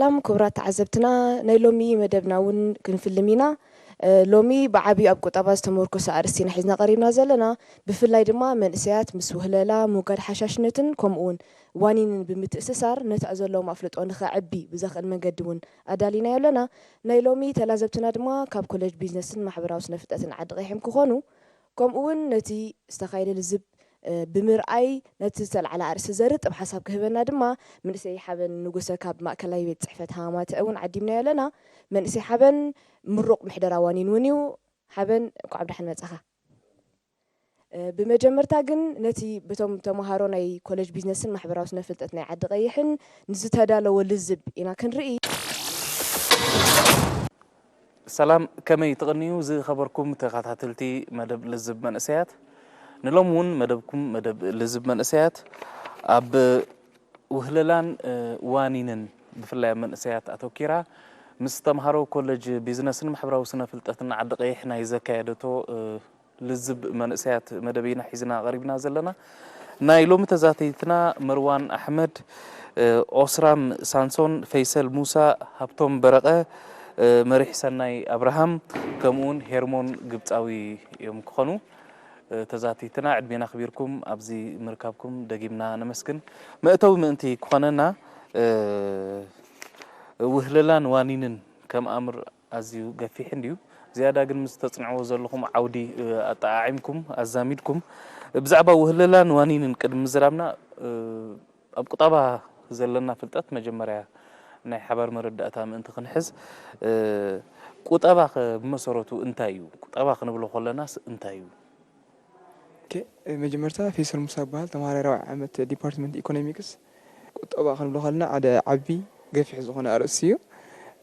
ሰላም ክቡራት ተዓዘብትና፣ ናይ ሎሚ መደብና እውን ክንፍልም ኢና። እ፣ ሎሚ ብዓብዩ ኣብ ቁጠባ ዝተመርኮሰ ኣርእስቲ ኢና ሒዝና ቀሪብና ዘለና። ብፍላይ ድማ መንእሰያት ምስ ውህለላ፣ ምውጋድ ሓሻሽነትን ከምኡ እውን ዋኒንን ብምትእስሳር ነቲ ዘለዎም ኣፍልጦ ንኸዕቢ ብዘኽእል መንገዲ እውን ኣዳሊናዮ ኣለና። ናይ ሎሚ ተላዘብትና ድማ ካብ ኮሌጅ ቢዝነስን ማሕበራዊ ስነ ፍልጠትን ዓዲ ቀይሕም ክኾኑ፣ ከምኡ እውን ነቲ ዝተኻየደ ልዝብ፣ እ፣ ብምርኣይ ነቲ ዝተልዓለ ኣርእስቲ ዘርጥብ ሓሳብ ክህበና ድማ መንእሰይ ሓበን ንጉሰ ካብ ማእከላይ ቤት ጽሕፈት ሃማማተ እውን ዓዲምናዮ ኣለና። መንእሰይ ሓበን ምሩቕ ምሕደራ ዋኒን እውን እዩ። ሓበን እንኳዕ ብደሓን መጻኻ። እ፣ ብመጀመርታ ግን ነቲ በቶም ተመሃሮ ናይ ኮሌጅ ቢዝነስን ማሕበራዊ ስነ ፍልጠት ናይ ዓዲ ቀይሕን ንዝተዳለወ ልዝብ ኢና ክንርኢ። ሰላም፣ ከመይ ትቕንዩ ዝኸበርኩም ተኸታተልቲ መደብ ልዝብ መንእሰያት? ንሎም እውን መደብኩም መደብ ልዝብ መንእሰያት ኣብ ውህለላን፣ እ፣ ዋኒንን ብፍላይ ኣብ መንእሰያት ኣተኪራ ምስ ተምሃሮ ኮሌጅ ቢዝነስን ማሕበራዊ ስነ ፍልጠትን ዓዲ ቀይሕ ናይ ዘካየደቶ፣ እ፣ ልዝብ መንእሰያት መደብ ኢና ሒዝና ቀሪብና ዘለና። ናይ ሎሚ ተዛተይትና መርዋን ኣሕመድ፣ እ፣ ኦስራም ሳንሶን፣ ፈይሰል ሙሳ፣ ሃብቶም በረቐ፣ እ፣ መሪሕ ሰናይ ኣብርሃም፣ ከምኡውን ሄርሞን ግብጻዊ እዮም ክኾኑ። እ፣ ተዛተይትና ዕድሜና ኣኽቢርኩም ኣብዚ ምርካብኩም ደጊምና ነመስግን። መእተዊ ምእንቲ ክኾነና፣ እ፣ ውህለላን ዋኒንን ከም ኣምር ኣዝዩ ገፊሕ እንድዩ። ዝያዳ ግን ምስ ተጽንዕዎ ዘለኹም ዓውዲ፣ እ፣ ኣጠዓዒምኩም፣ ኣዛሚድኩም፣ ብዛዕባ ውህለላን ዋኒንን ቅድሚ ምዝራብና፣ እ፣ ኣብ ቁጠባ ዘለና ፍልጠት መጀመርያ ናይ ሓባር መረዳእታ ምእንቲ ክንሕዝ፣ እ፣ ቁጠባ ኸ ብመሰረቱ እንታይ እዩ? ቁጠባ ክንብሎ ከለናስ እንታይ እዩ? ኦኬ፣ መጀመርታ ፌሰል ሙሳ እበሃል፣ ተምሃራይ ራብዓይ ዓመት ዲፓርትመንት ኢኮኖሚክስ። ቁጠባ ክንብሎ ከለና ሓደ ዓቢ ገፊሕ ዝኾነ ኣርእስቲ እዩ።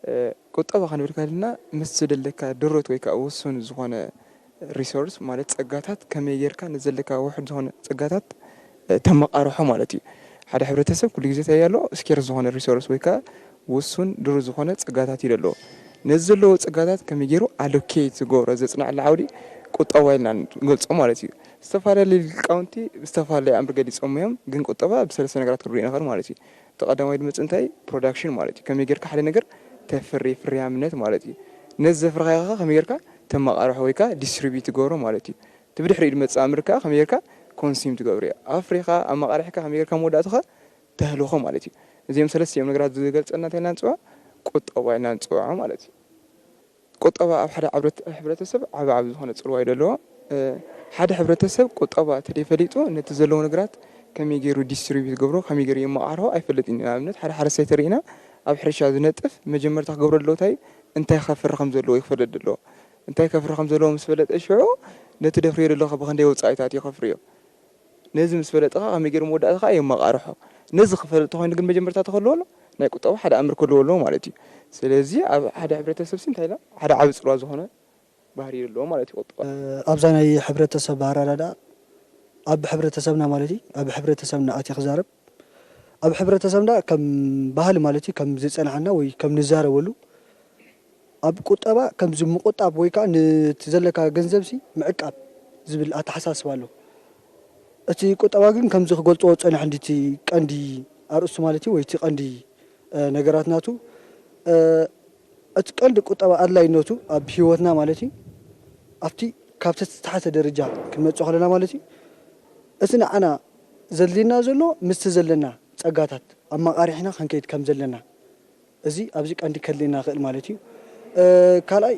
እ፣ ቁጠባ ክንብል ከለና ምስ ዘለካ ድሮት ወይ ከዓ ውሱን ዝኾነ ሪሶርስ ማለት ጸጋታት ከመይ ጌርካ ንዘለካ ውሑድ ዝኾነ ጸጋታት፣ እ፣ ተመቃርሖ ማለት እዩ። ሓደ ሕብረተሰብ ኩሉ ግዜ እንታይ ኣሎ? ስኬርስ ዝኾነ ሪሶርስ ወይ ከዓ ውሱን ድሩት ዝኾነ ጸጋታት እዩ ዘለዎ። ነዚ ዘለዎ ጸጋታት ከመይ ገይሩ ኣሎኬት ዝገብሮ ዘጽንዐሉ ዓውዲ ቁጠባ ኢልና ንገልጾ ማለት እዩ። ዝተፈላለዩ ሊቃውንቲ ብዝተፈላለየ ኣምር ገሊጾም እዮም፣ ግን ቁጠባ ብሰለስተ ነገራት ክንሪኦ ንኽእል ማለት እዩ። እቲ ቀዳማይ ድመጽእ እንታይ? ፕሮዳክሽን ማለት እዩ። ከመይ ጌርካ ሓደ ነገር ተፍሪ፣ ፍርያምነት ማለት እዩ። ነዚ ዘፍረኻዮ ከኣ ከመይ ጌርካ ተመቓርሖ ወይ ከኣ ዲስትሪቢዩት ትገብሮ ማለት እዩ። እቲ ብድሕሪኡ ድመጽእ ኣምር ከኣ ከመይ ጌርካ ኮንሱም ትገብሮ እዩ። ኣፍሪኻ፣ ኣመቓሪሕካ ከመይ ጌርካ መወዳእትኻ ተህልኾ ማለት እዩ። እዚኦም ሰለስቲኦም ነገራት ዝገልጸልና እንታይ ኢልና ንጽውዖ? ቁጠባ ኢልና ንጽውዖ ማለት እዩ። ቁጠባ ኣብ ሓደ ሕብረት-፣ ሕብረተሰብ ዓቢ ዓቢ ዝኾነ ጽልዋ እዩ ዘለዎ። እ፣ ሓደ ሕብረተሰብ ቁጠባ ተደይፈሊጡ ነቲ ዘለዎ ነገራት ከመይ ገይሩ ዲስትሪቢዩት ገብሮ፣ ከመይ ገይሩ የመቓርሖ ኣይፈልጥን እዩ። ንኣብነት ሓደ ሓረስታይ ተሪእና ኣብ ሕርሻ ዝነጥፍ መጀመርታ ክገብሮ ዘለዎ እንታይ፣ እንታይ ከፍሪ ከም ዘለዎ እዩ ክፈልጥ ዘለዎ። እንታይ ከፍሪ ከም ዘለዎ ምስ ፈለጠ ሽዑ ነቲ ደፍርዮ ዘሎ ብኽንደይ ወጻኢታት እዩ ከፍርዮ። ነዚ ምስ ፈለጠ ኸኣ ከመይ ገይሩ መወዳእታ ኸኣ የመቓርሖ። ነዚ ክፈልጥ ተኾይኑ ግን መጀመርታ ተኸልወሎ ናይ ቁጠባ ሓደ ኣምር ክህልዎ ኣለዎ ማለት እዩ። ስለዚ ኣብ ሓደ ሕብረተሰብ ሲ እንታይ ኢልና ሓደ ዓቢ ጽልዋ ዝኾነ ባህሪ ኣለዎ ማለት እዩ ቁጠባ። ኣብዛ ናይ ሕብረተሰብ ኣረዳድኣ ኣብ ሕብረተሰብና ማለት እዩ፣ ኣብ ሕብረተሰብና ኣትየ ክዛረብ፣ ኣብ ሕብረተሰብና ከም ባህሊ ማለት እዩ፣ ከም ዝጸንሓና ወይ ከም ንዛረበሉ ኣብ ቁጠባ ከምዚ ምቁጣብ ወይ ከኣ ነቲ ዘለካ ገንዘብሲ ምዕቃብ ዝብል ኣተሓሳስባ ኣሎ። እቲ ቁጠባ ግን ከምዚ ክገልጽዎ ዝጸንሐ እንዲ እቲ ቀንዲ ኣርእስቱ ማለት እዩ ወይ እቲ ቀንዲ፣ እ፣ ነገራት ናቱ፣ እ፣ እቲ ቀንዲ ቁጠባ ኣድላይነቱ ኣብ ህይወትና ማለት እዩ ኣብቲ ካብቲ ዝተሓተ ደረጃ ክንመጽእ ከለና ማለት እዩ እቲ ንዓና ዘድልየና ዘሎ ምስቲ ዘለና ጸጋታት ኣመቓሪሕና ክንከይድ ከም ዘለና እዚ ኣብዚ ቀንዲ ከድልየና ይኽእል ማለት እዩ። እ፣ ካልኣይ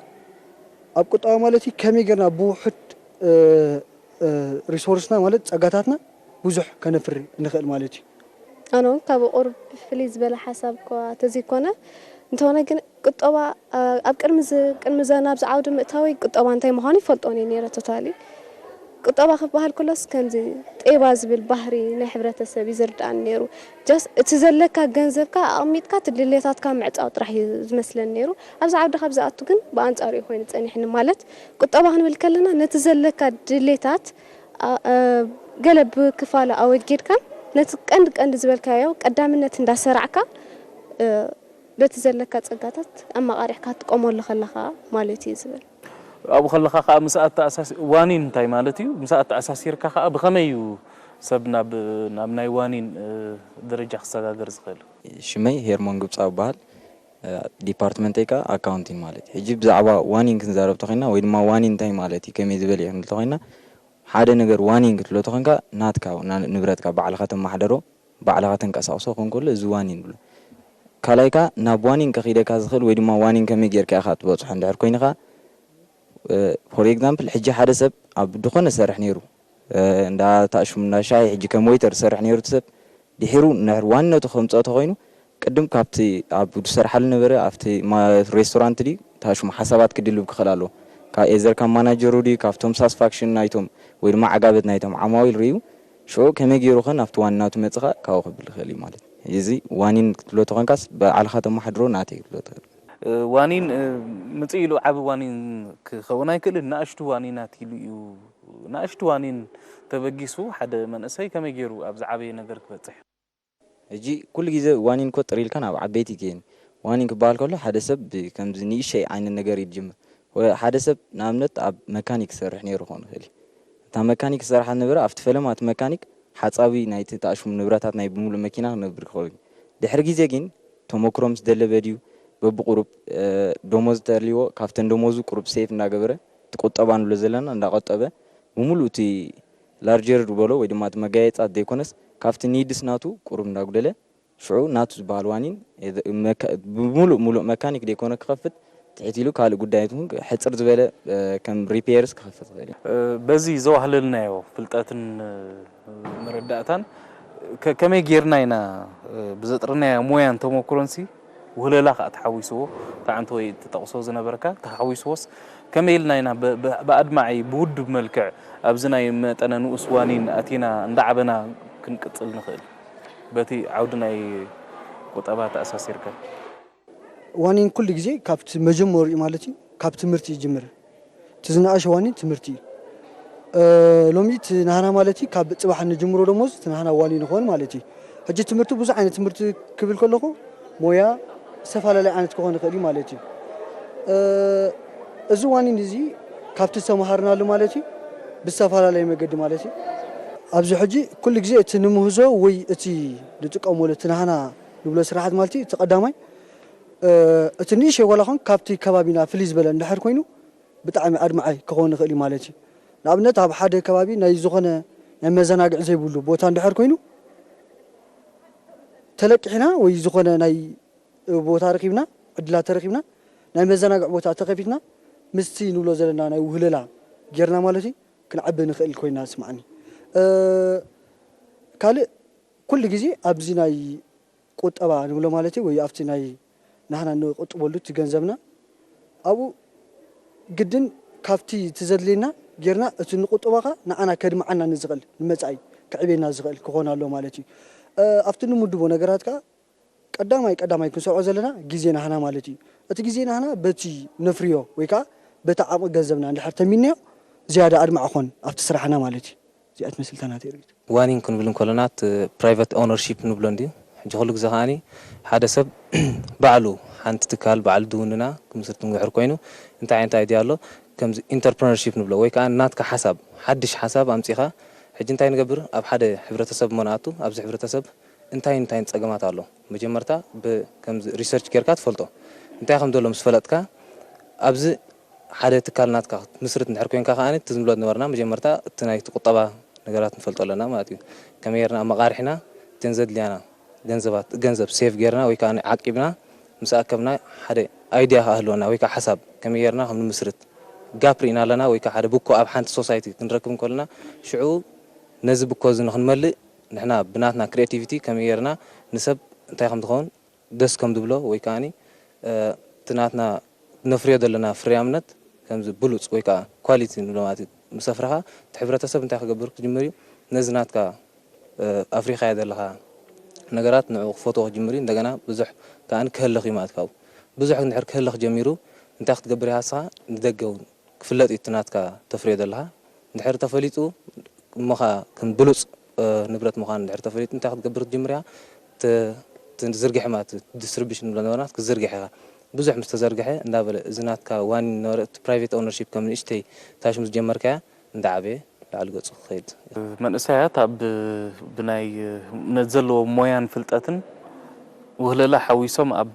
ኣብ ቁጠባ ማለት እዩ ከመይ ጌርና ብውሑድ፣ እ፣ እ፣ ሪሶርስና ማለት ጸጋታትና ብዙሕ ከነፍሪ ንኽእል ማለት እዩ። ኣነ እውን ካብ ቁሩብ ፍልይ ዝበለ ሓሳብ እኳ ተዘይኮነ፣ እንተኾነ ግን ቁጠባ፣ እ፣ ኣብ ቅድሚ ዝ-፣ ቅድሚ ዘ-፣ ናብዚ ዓውዲ ምእታወይ ቁጠባ እንታይ ምዃኑ ይፈልጦን እየ ነይረ ቶታሊ። ቁጠባ ክበሃል ከሎስ ከምዚ ጤባ ዝብል ባህሪ ናይ ሕብረተሰብ እዩ ዝርድኣኒ ነይሩ። ጀስት እቲ ዘለካ ገንዘብካ ኣቕሚጥካ እቲ ድሌታትካ ምዕጻው ጥራሕ እዩ ዝመስለኒ ነይሩ። ኣብዚ ዓውዲ ካብ ዝኣቱ ግን ብኣንጻሩ እዩ ኮይኑ ጸኒሕኒ። ማለት ቁጠባ ክንብል ከለና ነቲ ዘለካ ድሌታት፣ ኣ-፣ እ፣ ገለ ብክፋሉ ኣወጊድካን ነቲ ቀንዲ ቀንዲ ዝበልካዮ ቀዳምነት እንዳሰራዕካ፣ እ፣ በቲ ዘለካ ጸጋታት ኣመቓሪሕካ ትጥቀመሉ ከለኻ ማለት እዩ ዝብል። ኣብኡ ከለኻ ከኣ ምስ ኣተኣሳሲ-፣ ዋኒን እንታይ ማለት እዩ? ምስ ኣተኣሳሲርካ ከኣ ብኸመይ እዩ ሰብ ናብ፣ ናብ ናይ ዋኒን፣ እ፣ ደረጃ ክሰጋገር ዝኽእል? ሽመይ ሄርሞን ግብጻዊ ይበሃል። ዲፓርትመንተይ ከዓ ኣካውንቲንግ ማለት እዩ። ሕጂ ብዛዕባ ዋኒን ክንዛረብ ተኾይና ወይ ድማ ዋኒን እንታይ ማለት እዩ ከመይ ዝበለ እዩ ክንብል ተኾይና ሓደ ነገር ዋኒን ክትብሎ ተኾንካ ናትካ ና- ንብረትካ ባዕልኻ ተመሓደሮ ባዕልኻ ተንቀሳቕሶ ክኸውን ከሎ እዚ ዋኒን ንብሎ። ካልኣይ ከዓ ናብ ዋኒን ከኺደካ ዝኽእል ወይ ድማ ዋኒን ከመይ ጌርካ ኢኻ ትበፅሖ እንድሕር ኮይንኻ ፎር ኤግዛምፕል ሕጂ ሓደ ሰብ ኣብ ድኾነ ዝሰርሕ ነይሩ እንዳ ታእሹም እንዳ ሻሂ ሕጂ ከም ወይተር ዝሰርሕ ነይሩ እቲ ሰብ ድሒሩ ንድሕር ዋንነቱ ከምፅኦ ተኮይኑ ቅድም ካብቲ ኣብ ዝሰርሓሉ ነበረ ኣብቲ ማ- ሬስቶራንት ድዩ ታእሹም ሓሳባት ክድልብ ክኽእል ኣለዎ ካብ ኤዘር ካብ ማናጀሩ ድዩ ካብቶም ሳስፋክሽን ናይቶም ወይ ድማ ዓጋበት ናይቶም ዓማዊል ርእዩ ሽዑ ከመይ ገይሩ ከ ናብቲ ዋንናቱ መፅኻ ካብኡ ክብል ይኽእል እዩ ማለት እዩ እዚ ዋኒን ክትብሎ ተኾንካስ ብዓልኻ ተመሓድሮ ናተይ ክትብሎ ትኽእል ዋኒን ምፅእ ኢሉ ዓብ ዋኒን ክኸውን ኣይክእልን ናእሽቱ ዋኒናት ኢሉ እዩ ናእሽቱ ዋኒን ተበጊሱ ሓደ መንእሰይ ከመይ ገይሩ ኣብ ዝዓበየ ነገር ክበፅሕ ሕጂ ኩሉ ግዜ ዋኒን ኮ ጥሪልካ ናብ ዓበይቲ ይገይን ዋኒን ክበሃል ከሎ ሓደ ሰብ ከምዚ ንእሸይ ዓይነት ነገር ይጅምር ሓደ ሰብ ንኣብነት ኣብ መካኒክ ክሰርሕ ነይሩ ክኾን ይኽእል እዩ እታ መካኒክ ዝሰርሓ ነበረ ኣብቲ ፈለማ እቲ መካኒክ ሓፃዊ ናይቲ ተኣሽሙ ንብረታት ናይ ብምሉእ መኪና ክነብር ክኸውን እዩ ድሕሪ ግዜ ግን ተመክሮ ምስ ደለበ ድዩ በብቁሩብ ደሞዝ ተልዎ ካብተን ደሞዙ ቁሩብ ሴፍ እናገበረ እቲ ቁጠባ ንብሎ ዘለና እንዳቆጠበ ብምሉእ እቲ ላርጀር ዝበሎ ወይ ድማ እቲ መጋየፅታት ዘይኮነስ ካብቲ ኒድስ ናቱ ቁሩብ እንዳጉደለ ሽዑ ናቱ ዝበሃል ዋኒን ብሙሉእ ሙሉእ መካኒክ ዘይኮነ ክኸፍት ትሕት ኢሉ ካልእ ጉዳያት እውን ሕፅር ዝበለ ከም ሪፔርስ ክኸፍት ይኽእል እዩ። በዚ ዘዋህለልናዮ ፍልጠትን መረዳእታን ከመይ ጌርና ኢና ብዘጥርናዮ ሞያን ተመክሮንሲ ውህለላ ከዓ ተሓዊስዎ እታ ዓንተ ወይ ትጠቕሶ ዝነበርካ ተሓዊስዎስ ከመይ ኢልና ኢና ብኣድማዒ ብውዱብ መልክዕ ኣብዚ ናይ መጠነ ንኡስ ዋኒን ኣቲና እንዳዓበና ክንቅፅል ንኽእል በቲ ዓውዲ ናይ ቁጠባ ተኣሳሲርካ ዋኒን ኩሉ ግዜ ካብቲ መጀመሪኡ ማለት እዩ ካብ ትምህርቲ ይጅምር እቲ ዝነኣሸ ዋኒን ትምህርቲ እዩ ሎሚ እቲ ናህና ማለት እዩ ካብ ፅባሕ ንጅምሮ ደሞዝ እቲ ናህና ዋኒን ይኸውን ማለት እዩ ሕጂ ትምህርቲ ብዙሕ ዓይነት ትምህርቲ ክብል ከለኹ ሞያ ዝተፈላለየ ዓይነት ክኾን ይኽእል እዩ ማለት እዩ እዚ ዋኒን እዚ ካብቲ ዝተምሃርናሉ ማለት እዩ ብዝተፈላለየ መገዲ ማለት እዩ ኣብዚ ሕጂ ኩሉ ግዜ እቲ ንምህዞ ወይ እቲ ንጥቀመሉ እቲ ናህና ንብሎ ስራሓት ማለት እዩ እቲ ቀዳማይ እቲ ንእሽተይ ዋላ ኾን ካብቲ ከባቢና ፍልይ ዝበለ እንድሕር ኮይኑ ብጣዕሚ ኣድማዓይ ክኸውን ይኽእል እዩ ማለት እዩ ንኣብነት ኣብ ሓደ ከባቢ ናይ ዝኾነ ናይ መዘናግዒ ዘይብሉ ቦታ እንድሕር ኮይኑ ተለቂሕና ወይ ዝኾነ ናይ ቦታ ረኺብና ዕድላት ተረኺብና ናይ መዘናግዒ ቦታ ተኸፊትና ምስቲ ንብሎ ዘለና ናይ ውህለላ ጌርና ማለት እዩ ክንዓቢ ንኽእል ኮይና ስማዕኒ ካልእ ኩሉ ግዜ ኣብዚ ናይ ቁጠባ ንብሎ ማለት እዩ ወይ ኣብቲ ናይ ናህና ንቁጥበሉ እቲ ገንዘብና ኣብኡ ግድን ካብቲ እቲ ዘድልየና ጌርና እቲ ንቁጠባኻ ንዓና ከድምዓና ንዝኽእል ንመፃኢ ክዕብየና ዝኽእል ክኾን ኣለዎ ማለት እዩ ኣብቲ ንምድቦ ነገራት ከዓ ቀዳማይ ቀዳማይ ክንሰርዖ ዘለና ግዜ ናህና ማለት እዩ እቲ ግዜ ናህና በቲ ነፍርዮ ወይ ከዓ በቲ ዓቕሚ ገንዘብና እንድሕር ተሚንዮ ዝያዳ ኣድማዕ ኾን ኣብቲ ስራሕና ማለት እዩ እዚኣ ትመስል እታ ናተይ ርእይቶ። ዋኒን ክንብል እንከለና እቲ ፕራይቨት ኦነርሺፕ ንብሎ እንድዩ። ሕጂ ኩሉ ግዜ ከኣኒ ሓደ ሰብ ባዕሉ ሓንቲ ትካል ባዕሉ ድውንና ክምስርት እንድሕር ኮይኑ እንታይ ዓይነት ኣይድያ ኣሎ ከምዚ ኢንተርፕረነርሺፕ ንብሎ ወይ ከዓ ናትካ ሓሳብ ሓድሽ ሓሳብ ኣምፂኻ ሕጂ እንታይ ንገብር ኣብ ሓደ ሕብረተሰብ እሞ ንኣቱ ኣብዚ ሕብረተሰብ እንታይ እንታይ ፀገማት ኣሎ መጀመርታ ከምዚ ሪሰርች ጌርካ ትፈልጦ እንታይ ከም ዘሎ ምስ ፈለጥካ ኣብዚ ሓደ ትካል ናትካ ክትምስርት እንድሕር ኮይንካ ከኣ እቲ ዝንብሎ ዝነበርና መጀመርታ እቲ ናይቲ ቁጠባ ነገራት ንፈልጦ ኣለና ማለት እዩ። ከመይ ጌርና ኣመቓሪሕና እተን ዘድልያና ገንዘባት ገንዘብ ሴቭ ጌርና ወይ ከዓ ዓቂብና ምስ ኣከብና ሓደ ኣይድያ ክህልወና ወይ ከዓ ሓሳብ ከመይ ጌርና ከም ንምስርት ጋፕ ርኢና ኣለና ወይ ከዓ ሓደ ብኮ ኣብ ሓንቲ ሶሳይቲ ክንረክብ እንከለና ሽዑ ነዚ ብኮ እዚ ንክንመልእ ንሕና ብናትና ክሪኤቲቪቲ ከመይ ጌርና ንሰብ እንታይ ከም ትኸውን ደስ ከም ዝብሎ ወይ ከዓ እቲ ናትና ነፍርዮ ዘለና ፍርያምነት ከምዚ ብሉፅ ወይ ከዓ ኳሊቲ ንብሎ ማለት እዩ ምስ ኣፍረኻ እቲ ሕብረተሰብ እንታይ ክገብር ክጅምር እዩ ነዚ ናትካ ኣፍሪኻዮ ዘለኻ ነገራት ንዕኡ ክፈትዎ ክጅምር እዩ እንደገና ብዙሕ ከዓ ክህልኽ እዩ ማለት ካብኡ ብዙሕ እንድሕር ክህልኽ ጀሚሩ እንታይ ክትገብር ኢኻ ንስኻ ንደገ እውን ክፍለጥ እዩ እቲ ናትካ ተፍርዮ ዘለኻ እንድሕር ተፈሊጡ እሞ ከዓ ከም ብሉፅ ንብረት ምዃኑ እንድሕር ተፈሊጡ እንታይ ክትገብር ክትጅምር እያ እቲ ዝርግሐ ማለት እዩ ዲስትሪቢሽን ንብሎ ነበርና ክትዝርግሐ ኢኻ ብዙሕ ምስ ተዘርግሐ እንዳበለ እዚ ናትካ ዋኒን ነበረ እቲ ፕራይቬት ኦነርሺፕ ከም ንእሽተይ ታሽሙ ዝጀመርካያ እንዳዓበየ ላዕሊ ገፁ ክኸይድ መንእሰያት ኣብ ብናይ ነዘለዎም ሞያን ፍልጠትን ውህለላ ሓዊሶም ኣብ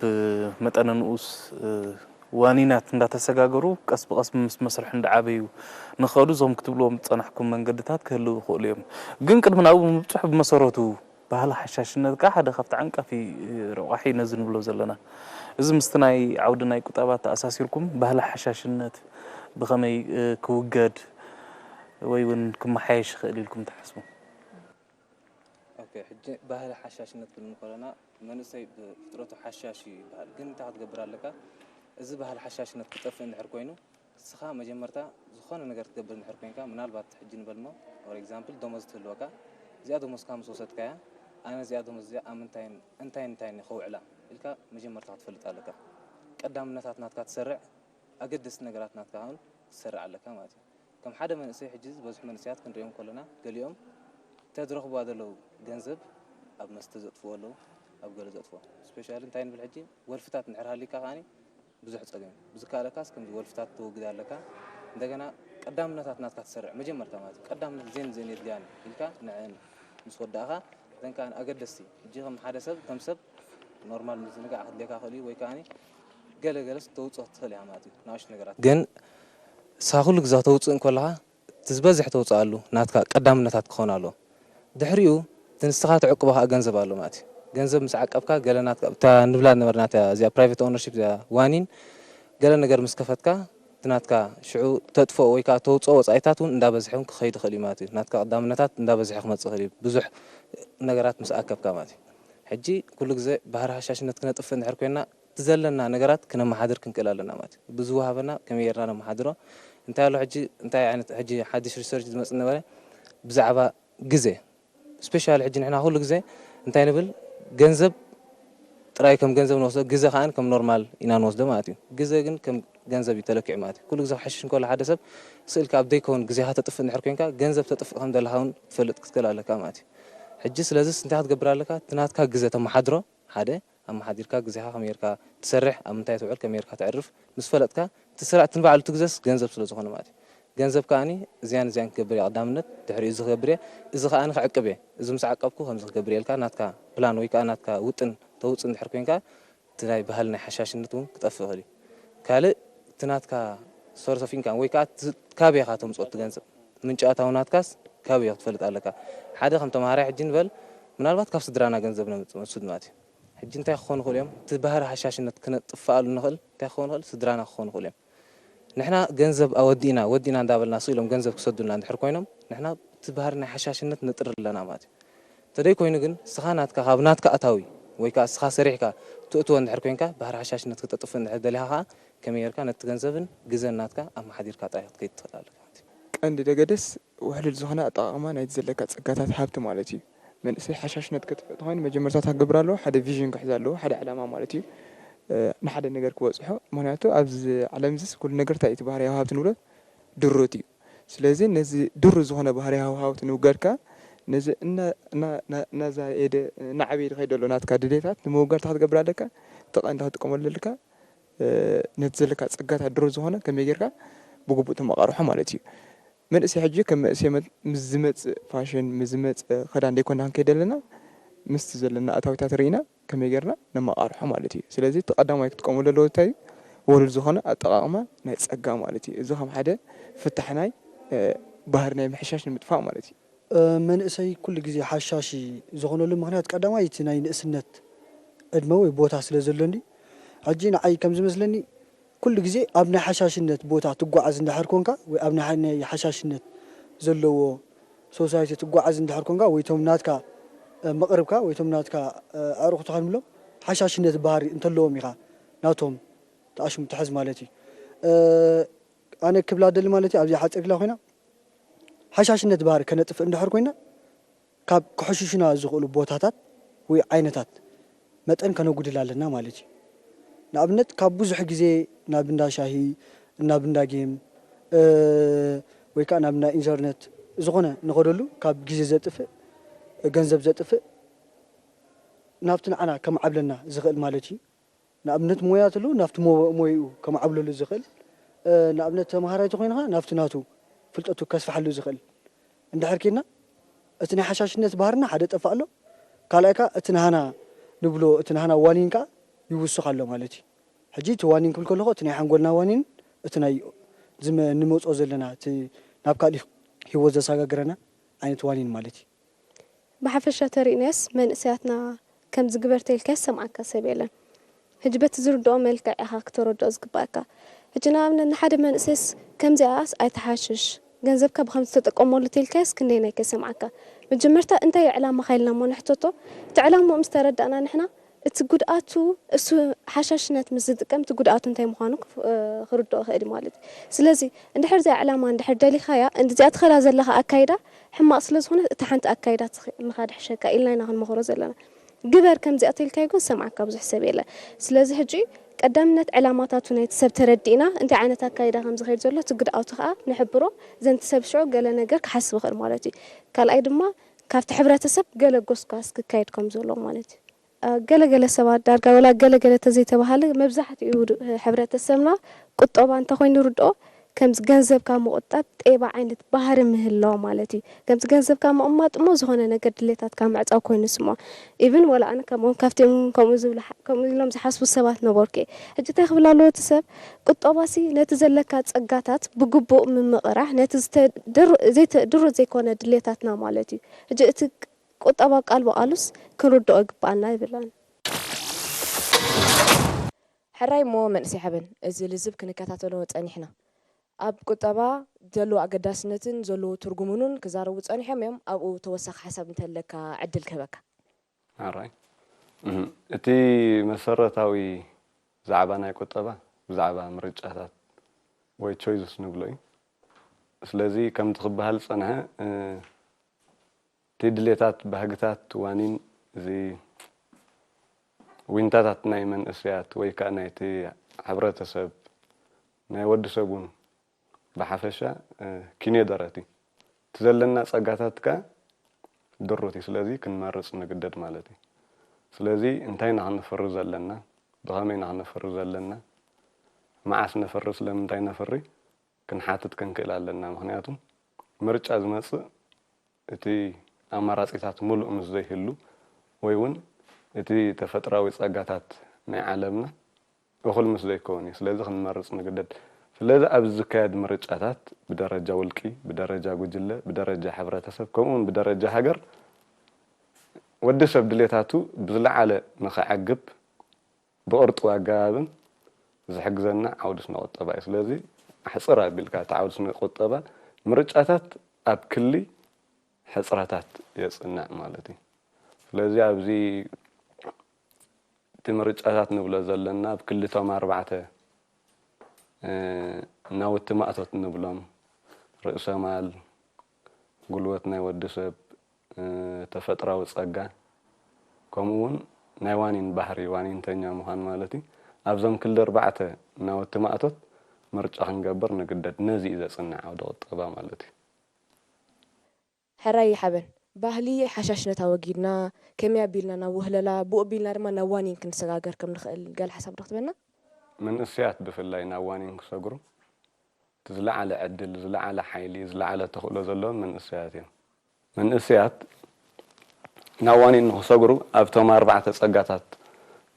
መጠነ ንኡስ ዋኒናት እንዳተሰጋገሩ ቀስ ብቐስ ምስ መስርሑ እንዳዓበዩ ንኸዱ እዞም ክትብልዎም ዝጸናሕኩም መንገድታት ክህልው ይኽእሉ እዮም። ግን ቅድሚ ናብኡ ምብጽሑ ብመሰረቱ ባህሊ ሓሻሽነት ከኣ ሓደ ካብቲ ዓንቃፊ ረቋሒ ነዚ ንብሎ ዘለና። እዚ ምስቲ ናይ ዓውዲ ናይ ቁጠባ ተኣሳሲርኩም ባህሊ ሓሻሽነት ብኸመይ ክውገድ ወይ እውን ክመሓየሽ ይኽእል ኢልኩም ትሓስቡ? ኦኬ፣ ሕጂ ባህሊ ሓሻሽነት ክንብል ከለና መንእሰይ ብፍጥረቱ ሓሻሽ እዩ ይበሃል። ግን እንታይ ክትገብር ኣለካ? እዚ ባህሊ ሓሻሽነት ክጠፍእ እንድሕር ኮይኑ እስኻ መጀመርታ ዝኾነ ነገር ክትገብር እንድሕር ኮይንካ ምናልባት ሕጂ ንበልሞ for example ደሞዝ ትህልወካ እዚኣ ደሞዝካ ምስ ወሰድካያ ኣነ እዚኣ ደሞዝ እዚኣ ኣብ ምንታይን እንታይን እንታይን ከውዕላ ኢልካ መጀመርታ ክትፈልጥ ኣለካ። ቀዳምነታት ናትካ ትሰርዕ ኣገደስቲ ነገራት ናትካ እውን ክትሰርዕ ኣለካ ማለት እዩ። ከም ሓደ መንእሰይ ሕጂ ዝበዝሑ መንእሰያት ክንሪኦም ከለና ገሊኦም ተድረኽብዋ ዘለዉ ገንዘብ ኣብ መስተ ዘጥፍዎ ኣለዉ ኣብ ገለ ዘጥፍዎ specially እንታይ ንብል ሕጂ ወልፍታት እንድሕር ሃሊካ ከዓኒ ብዙሕ ጸገም እዩ ብዝከኣለካስ ከምዚ ወልፍታት ተወግድ ኣለካ እንደገና ቀዳምነታት ናትካ ትሰርዕ መጀመርታ ማለት እዩ ቀዳምነት ዜን ዜን የድልያኒ ኢልካ ንዕን ምስ ወዳእኻ እተን ከዓን ኣገደስቲ ሕጂ ከም ሓደ ሰብ ከም ሰብ ኖርማል ምዝንጋዕ ክድልየካ ክእል እዩ ወይ ከዓኒ ገለ ገለስ ተውፅኦ ትኽእል እያ ማለት እዩ ንኣሽቱ ነገራት ግን ንሳ ኩሉ ግዜ ከተውፅእ እንከለኻ እቲ ዝበዝሕ ተውፅኣሉ ናትካ ቀዳምነታት ክኸውን ኣለዎ ድሕሪኡ እቲ ንስኻ ትዕቅቦ ከዓ ገንዘብ ኣሎ ማለት እዩ ገንዘብ ምስ ዓቀብካ ገለ ናትካ እታ ንብላ ነበርና እዚኣ private ownership እዚኣ ዋኒን ገለ ነገር ምስ ከፈትካ እቲ ናትካ ሽዑ ተጥፍኦ ወይ ከዓ ተውፅኦ ወፃኢታት እውን እንዳበዝሐ እውን ክኸይድ ይኽእል እዩ ማለት እዩ ናትካ ቀዳምነታት እንዳበዝሐ ክመፅእ ይኽእል እዩ ብዙሕ ነገራት ምስ ኣከብካ ማለት እዩ ሕጂ ኩሉ ግዜ ባህሪ ሃሻሽነት ክነጥፍእ እንድሕር ኮይና እቲ ዘለና ነገራት ክነመሓድር ክንክእል ኣለና ማለት እዩ ብዝወሃበና ከመይ ጌርና ነመሓድሮ እንታይ ኣሎ ሕጂ እንታይ ዓይነት ሕጂ ሓድሽ research ዝመፅእ ነበረ ብዛዕባ ግዜ specially ሕጂ ንሕና ኩሉ ግዜ እንታይ ንብል ገንዘብ ጥራይ ከም ገንዘብ ንወስዶ ግዘ ከዓ ከም ኖርማል ኢና ንወስዶ ማለት እዩ ግዘ ግን ከም ገንዘብ እዩ ተለኪዑ ማለት እዩ ኩሉ ግዜ ክሕሽሽ እንከሎ ሓደ ሰብ ስእልካ ኣብ ዘይከውን ግዜኻ ተጥፍእ እንድሕር ኮይንካ ገንዘብ ተጥፍእ ከም ዘለካ እውን ክትፈልጥ ክትክእል ኣለካ ማለት እዩ ሕጂ ስለዚስ እንታይ ክትገብር ኣለካ እቲ ናትካ ግዘ ተመሓድሮ ሓደ ኣመሓዲርካ ግዜኻ ከመይ ጌርካ ትሰርሕ ኣብ ምንታይ ትውዕል ከመይ ጌርካ ተዕርፍ ምስ ፈለጥካ እቲ ስራሕ እቲ ንባዕሉ እቲ ግዘስ ገንዘብ ስለ ዝኾነ ማለት እዩ ገንዘብ ከዓኒ እዚያን እዚያን ክገብር እየ ቀዳምነት ድሕሪኡ እዚ ክገብር እየ እዚ ከዓኒ ክዕቅብ እየ እዚ ምስ ዓቀብኩ ከምዚ ክገብር እየ ኢልካ ናትካ ፕላን ወይ ከዓ ናትካ ውጥን ተውፅእ እንድሕር ኮይንካ እቲ ናይ ባህሊ ናይ ሓሻሽነት እውን ክጠፍእ ይኽእል እዩ ካልእ እቲ ናትካ source of income ወይ ከዓ ካበይ ኢኻ ተምፅኦ እቲ ገንዘብ ምንጪ ኣታዊ ናትካስ ካበይ ክትፈልጥ ኣለካ ሓደ ከም ተምሃራይ ሕጂ ንበል ምናልባት ካብ ስድራና ገንዘብ ነምፅእ ንሱ ድማ እዩ ሕጂ እንታይ ክኾኑ ይኽእሉ እዮም እቲ ባህሪ ሃሻሽነት ክነጥፍኣሉ ንኽእል እንታይ ክኾኑ ይኽእል ስድራና ክኾኑ ይኽእሉ እዮም ንሕና ገንዘብ ኣወዲእና ወዲእና እንዳበልና ስኢሎም ገንዘብ ክሰዱልና እንድሕር ኮይኖም ንሕና እቲ ባህሪ ናይ ሓሻሽነት ነጥሪ ኣለና ማለት እዩ እንተደይ ኮይኑ ግን ስኻ ናትካ ካብ ናትካ ኣታዊ ወይ ከዓ ስኻ ሰሪሕካ ትእትዎ እንድሕር ኮይንካ ባህሪ ሓሻሽነት ክተጥፍእ እንድሕር ደሊኻ ከዓ ከመይ ጌርካ ነቲ ገንዘብን ግዘን ናትካ ኣመሓዲርካ ጥራይ ክትከይድ ትኽእል ኣለካ ማለት እዩ ቀንዲ ደገደስ ውሕሉል ዝኾነ ኣጠቓቕማ ናይቲ ዘለካ ጸጋታት ሃብቲ ማለት እዩ። መንእሰይ ሓሻሽነት ከጥፍእ ተኾይኑ መጀመርታ እንታይ ክገብር ኣለዎ? ሓደ ቪዥን ክሕዝ ኣለዎ፣ ሓደ ዕላማ ማለት እዩ። ንሓደ ነገር ክበጽሖ ምኽንያቱ ኣብዚ ዓለም እዚስ ኩሉ ነገር እንታይ እዩ እቲ ባህርያዊ ሃብቲ ንብሎ ድሩት እዩ። ስለዚ ነዚ ድሩት ዝኾነ ባህርያዊ ሃብቲ ንምውጋድ ከኣ ነዚ እናዛየደ እናዓበየ ዝኸይድ ዘሎ ናትካ ድሌታት ንምውጋድ እንታይ ክትገብር ኣለካ? እቲ ቀንዲ ክትጥቀመሉ ዘለካ ነቲ ዘለካ ጸጋታት ድሩት ዝኾነ ከመይ ጌርካ ብግቡእ ተመቓርሖ ማለት እዩ። መንእሰይ ሕጂ ከም መንእሰይ ምስ ዝመጽእ ፋሽን ምስ ዝመጽእ ክዳን ደይኮና ክንከይድ ኣለና ምስቲ ዘለና ኣታዊታት ርኢና ከመይ ጌርና ነመቓርሖ ማለት እዩ። ስለዚ እቲ ቀዳማይ ክትጥቀመሉ ኣለዎ እንታይ እዩ? ውህሉል ዝኾነ ኣጠቓቕማ ናይ ጸጋ ማለት እዩ። እዚ ከም ሓደ ፍታሕ ናይ ባህሪ ናይ ምሕሻሽ ንምጥፋእ ማለት እዩ። መንእሰይ ኩሉ ግዜ ሓሻሺ ዝኾነሉ ምኽንያት ቀዳማይ እቲ ናይ ንእስነት ዕድመ ወይ ቦታ ስለ ዘሎኒ ሕጂ ንዓይ ከም ዝመስለኒ ኩሉ ግዜ ኣብ ናይ ሓሻሽነት ቦታ ትጓዓዝ እንድሕር ኮንካ ወይ ኣብ ናይ ናይ ሓሻሽነት ዘለዎ ሶሳይቲ ትጓዓዝ እንድሕር ኮንካ ወይ ቶም ናትካ መቕርብካ ወይ ቶም ናትካ ኣዕሩኽትኻ ንብሎም ሓሻሽነት ባህሪ እንተለዎም ኢኻ ናቶም ተኣሽሙ ትሕዝ ማለት እዩ። ኣነ ክብላ ደሊ ማለት እዩ ኣብዚኣ ሓፂር ኢላ ኮይና ሓሻሽነት ባህሪ ከነጥፍእ እንድሕር ኮይና ካብ ክሕሽሹና ዝኽእሉ ቦታታት ወይ ዓይነታት መጠን ከነጉድል ኣለና ማለት እዩ። ንኣብነት ካብ ብዙሕ ግዜ ናብ እንዳ ሻሂ፣ ናብ እንዳ ጌም ወይ ከዓ ናብ እንዳ ኢንተርነት ዝኾነ ንኸደሉ ካብ ግዜ ዘጥፍእ፣ ገንዘብ ዘጥፍእ ናብቲ ንዓና ከማዕብለና ዝኽእል ማለት እዩ። ንኣብነት ሞያ ተለዎ ናብቲ ሞይኡ ከማዕብለሉ ዝኽእል ንኣብነት ተምሃራይ ተኾይንኻ ናብቲ ናቱ ፍልጠቱ ከስፍሓሉ ዝኽእል እንድሕር ኬድና እቲ ናይ ሓሻሽነት ባህርና ሓደ ጠፋእ ኣሎ ካልኣይ ከኣ እቲ ናህና ንብሎ፣ እቲ ናህና ዋኒን ከኣ ይውስኽ ኣሎ ማለት እዩ። ሕጂ እቲ ዋኒን ክብል ከለኹ፣ እቲ ናይ ሓንጎልና ዋኒን፣ እቲ ናይ ዝመ-፣ ንመጽኦ ዘለና፣ እቲ ናብ ካልእ ህይወት ዘሰጋግረና ዓይነት ዋኒን ማለት እዩ። ብሓፈሻ ተሪእናዮስ መንእሰያትና ከምዚ ግበር ተልካዮስ ሰምዓካ ሰብ የለን። ሕጂ በቲ ዝርድኦ መልክዕ ኢኻ ክተረድኦ ዝግባእካ። ሕጂ ንኣብነት ንሓደ መንእሰይስ ከምዚኣስ ኣይትሓሽሽ፣ ገንዘብካ ብኸምዚ ተጠቀመሉ ተልካዮስ ክንደየናይ ከይሰምዓካ። መጀመርታ እንታይ እዩ ዕላማኻ ኢልና እሞ ንሕተቶ። እቲ ዕላምኡ ምስ ተረዳእና ንሕና እቲ ጉድኣቱ እሱ ሓሻሽነት ምስ ዝጥቀም እቲ ጉድኣቱ እንታይ ምዃኑ ክፍ- ክርድኦ ይኽእል እዩ ማለት እዩ። ስለዚ እንድሕር እዚኣ ዕላማ እንድሕር ደሊኻያ እንድዚኣ ትኸዳ ዘለኻ ኣካይዳ ሕማቕ ስለ ዝኾነት እታ ሓንቲ ኣካይዳ ትኽ- ምኻድ ይሕሸካ ኢልና ኢና ክንመኽሮ ዘለና። ግበር ከምዚኣ ተልካዮ ግን ዝሰምዓካ ብዙሕ ሰብ የለን። ስለዚ ሕጂ ቀዳምነት ዕላማታቱ ናይቲ ሰብ ተረዲእና እንታይ ዓይነት ኣካይዳ ከም ዝኸይድ ዘሎ እቲ ግድኣቱ ከዓ ንሕብሮ ዘንቲ ሰብ ሽዑ ገለ ነገር ክሓስብ ይኽእል ማለት እዩ። ካልኣይ ድማ ካብቲ ሕብረተሰብ ገለ ጎስጓስ ክካየድ ከም ዘሎ ማለት እዩ። ገለገለ ሰባት ዳርጋ ወላ ገለገለ ተዘይተባሃለ መብዛሕትኡ ሕብረተሰብና ቁጠባ እንተኮይኑ ርድኦ ከምዚ ገንዘብካ ምቁጣብ ጤባ ዓይነት ባህሪ ምህላው ማለት እዩ። ከምዚ ገንዘብካ ምቕማጥ እሞ ዝኾነ ነገር ድሌታትካ ምዕፃው ኮይኑ ስምዖ። ኢቭን ወላ ኣነ ከምኦም ካብቲኦም ከምኡ ዝብሉ ከምኡ ኢሎም ዝሓስቡ ሰባት ነበርኩ እየ። ሕጂ እንታይ ክብል ኣለዎ እቲ ሰብ ቁጠባሲ ነቲ ዘለካ ፀጋታት ብግቡእ ምምቕራሕ ነቲ ድሩት ዘይኮነ ድሌታትና ማለት እዩ። ሕጂ እቲ ቁጠባ ቃል ብቓሉስ ክንርድኦ ይግብኣና ይብል ኣነ። ሕራይ እሞ መንእሰይ ሓበን እዚ ልዝብ ክንከታተሎ ጸኒሕና። ኣብ ቁጠባ ዘለዎ ኣገዳስነትን ዘለዎ ትርጉሙን እውን ክዛረቡ ጸኒሖም እዮም። ኣብኡ ተወሳኺ ሓሳብ እንተለካ ዕድል ክህበካ። ሕራይ እቲ መሰረታዊ ዛዕባ ናይ ቁጠባ ብዛዕባ ምርጫታት ወይ choices ንብሎ እዩ። ስለዚ ከምቲ ክበሃል ዝጸንሐ እቲ ድሌታት ባህግታት ዋኒን እዚ ዊንታታት ናይ መንእሰያት ወይ ከዓ ናይቲ ሕብረተሰብ ናይ ወዲ ሰብ እውን ብሓፈሻ ኪንዮ ደረት እዩ። እቲ ዘለና ፀጋታት ከዓ ድሩት እዩ። ስለዚ ክንመርፅ ንግደድ ማለት እዩ። ስለዚ እንታይ ኢና ክነፍሪ ዘለና፣ ብኸመይ ኢና ክነፍሪ ዘለና፣ መዓስ ነፍሪ፣ ስለምንታይ ነፍሪ ክንሓትት ክንክእል ኣለና። ምክንያቱ ምርጫ ዝመፅእ እቲ ኣማራፂታት ሙሉእ ምስ ዘይህሉ ወይ እውን እቲ ተፈጥራዊ ፀጋታት ናይ ዓለምና እኹል ምስ ዘይከውን እዩ። ስለዚ ክንመርፅ ንግደድ። ስለዚ ኣብዚ ዝካየድ ምርጫታት ብደረጃ ውልቂ፣ ብደረጃ ጉጅለ፣ ብደረጃ ሕብረተሰብ ከምኡ እውን ብደረጃ ሃገር ወዲ ሰብ ድሌታቱ ብዝለዓለ ንኸዕግብ ብቕርጥዊ ኣገባብን ዝሕግዘና ዓውዲ ስነ ቁጠባ እዩ። ስለዚ ኣሕፅር ኣቢልካ እቲ ዓውዲ ስነ ቁጠባ ምርጫታት ኣብ ክሊ ሕፅረታት የፅንዕ ማለት እዩ። ስለዚ ኣብዚ እቲ ምርጫታት ንብሎ ዘለና ኣብ ክልቶም ኣርባዕተ ናውቲ ማእቶት ንብሎም ርእሰ ማል፣ ጉልበት ናይ ወዲ ሰብ፣ ተፈጥራዊ ፀጋ ከምኡ እውን ናይ ዋኒን ባህሪ ዋኒንተኛ ምዃን ማለት እዩ። ኣብዞም ክልተ ኣርባዕተ ናውቲ ማእቶት ምርጫ ክንገብር ንግደድ። ነዚ እዩ ዘፅንዕ ዓውደ ቁጠባ ማለት እዩ። ሕራይ ሓበን ባህሊ ሓሻሽነት ኣወጊድና ከመይ ኣቢልና ናብ ውህለላ ብኡ ኣቢልና ድማ ናብ ዋኒን ክንሰጋገር ከም ንኽእል ገለ ሓሳብ ዶ ክትበና? መንእሰያት ብፍላይ ናብ ዋኒን ክሰግሩ እቲ ዝለዓለ ዕድል፣ ዝለዓለ ሓይሊ፣ ዝለዓለ ተኽእሎ ዘለዎም መንእሰያት እዮም። መንእሰያት ናብ ዋኒን ንኽሰግሩ ኣብቶም ኣርባዕተ ጸጋታት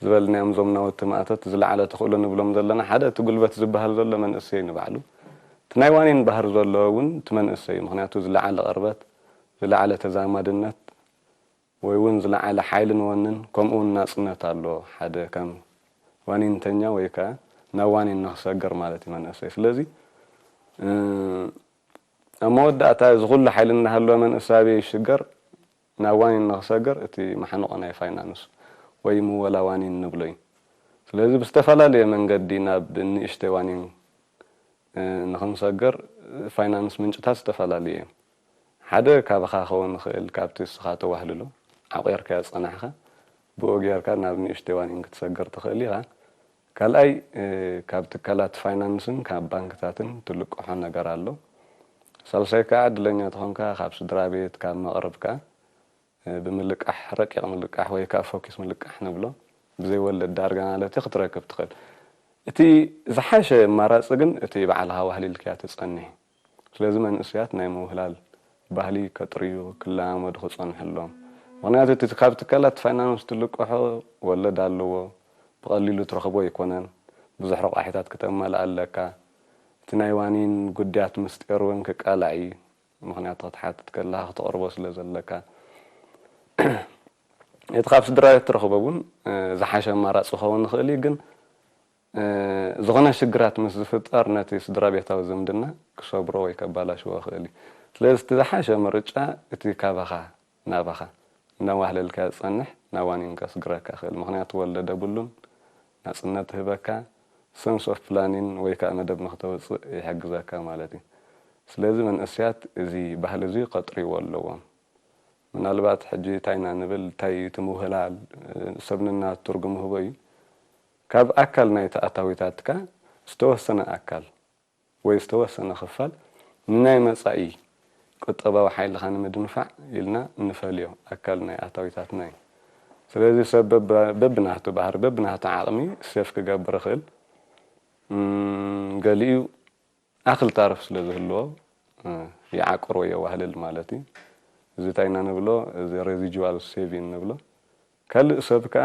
ዝበልናዮም እዞም ናውቲ ማእቶት ዝለዓለ ተኽእሎ ንብሎም ዘለና ሓደ እቲ ጉልበት ዝበሃል ዘሎ መንእሰይ ንባዕሉ እቲ ናይ ዋኒን ባህሪ ዘለዎ እውን እቲ መንእሰይ እዩ። ምኽንያቱ ዝለዓለ ቅርበት፣ ዝለዓለ ተዛማድነት ወይ እውን ዝለዓለ ሓይልን ወንን ከምኡ እውን ናጽነት ኣለዎ። ሓደ ከም ዋኒንተኛ ወይ ከዓ ናብ ዋኒን ንኽሰግር ማለት እዩ መንእሰይ። ስለዚ ኣብ መወዳእታ እዚ ኩሉ ሓይሊ እናሃለወ መንእሰይ ኣበይ ይሽገር? ናብ ዋኒን ንኽሰግር እቲ ማሕንቖ ናይ ፋይናንስ ወይ ምወላ ዋኒን ንብሎ እዩ። ስለዚ ብዝተፈላለየ መንገዲ ናብ ንእሽተይ ዋኒን ንኽንሰግር ፋይናንስ ምንጭታት ዝተፈላለዩ እዮም። ሓደ ካባኻ ክኸውን ይኽእል፣ ካብቲ እስኻ ተዋህልሎ ዓቑርካዮ ዝጸናሕካ ብኡ ጌርካ ናብ ንእሽተይ ዋኒን ክትሰግር ትኽእል ኢኻ። ካልኣይ ካብ ትካላት ፋይናንስን ካብ ባንክታትን ትልቅሖ ነገር ኣሎ። ሳልሳይ ከዓ ዕድለኛ ተኾንካ ካብ ስድራ ቤት ካብ መቕርብካ ብምልቃሕ ረቂቕ ምልቃሕ ወይ ከዓ ፎኪስ ምልቃሕ ንብሎ ብዘይወለድ ዳርጋ ማለት እዩ ክትረክብ ትኽእል። እቲ ዝሓሸ ኣማራፂ ግን እቲ ባዕልኻ ዋህሊልካያ ትፀንሕ እዩ። ስለዚ መንእሰያት ናይ ምውህላል ባህሊ ከጥርዩ ክለማመዱ ክፀንሑ ኣለዎም። ምኽንያቱ እቲ ካብ ትካላት ፋይናንስ ትልቅሖ ወለድ ኣለዎ፣ ብቐሊሉ ትረኽቦ ኣይኮነን። ብዙሕ ረቋሒታት ክተማልእ ኣለካ። እቲ ናይ ዋኒን ጉዳያት ምስጢር እውን ክቃላዕ እዩ። ምኽንያቱ ክትሓትት ከለኻ ክተቕርቦ ስለ ዘለካ። እቲ ካብ ስድራ ቤት ትረኽቦ እውን ዝሓሸ ኣማራፂ ክኸውን ይኽእል እዩ። ግን ዝኾነ ሽግራት ምስ ዝፍጠር ነቲ ስድራ ቤታዊ ዝምድና ክሰብሮ ወይ ከባላሽዎ ይኽእል እዩ። ስለዚ እቲ ዝሓሸ ምርጫ እቲ ካባኻ ናባኻ እናዋህለልካ ዝፀንሕ ናብ ዋኒን ከስግረካ ይኽእል። ምኽንያቱ ወለደ ብሉን ናፅነት ህበካ ሰንስ ኦፍ ፕላኒን ወይ ከዓ መደብ ንክተውፅእ ይሕግዘካ ማለት እዩ። ስለዚ መንእስያት እዚ ባህሊ እዚ ከጥርይዎ ኣለዎም። ምናልባት ሕጂ እንታይ ኢና ንብል እንታይ እቲ ምውህላል ሰብንና ትርጉም ህቦ እዩ። ካብ ኣካል ናይ ተኣታዊታትካ ዝተወሰነ ኣካል ወይ ዝተወሰነ ክፋል ንናይ መጻኢ ቁጠባዊ ሓይልኻ ንምድንፋዕ ኢልና እንፈልዮ ኣካል ናይ ኣታዊታትና እዩ። ስለዚ ሰብ በብናቱ ባህሪ በብናቱ ዓቕሚ ሴፍ ክገብር ይኽእል። ገሊኡ ኣኽል ታርፍ ስለ ዝህልዎ ይዓቅር ወይ የዋህልል ማለት እዩ። እዚ እንታይ ኢና ንብሎ? እዚ ሬዚጁዋል ሴቪን ንብሎ። ካልእ ሰብ ከኣ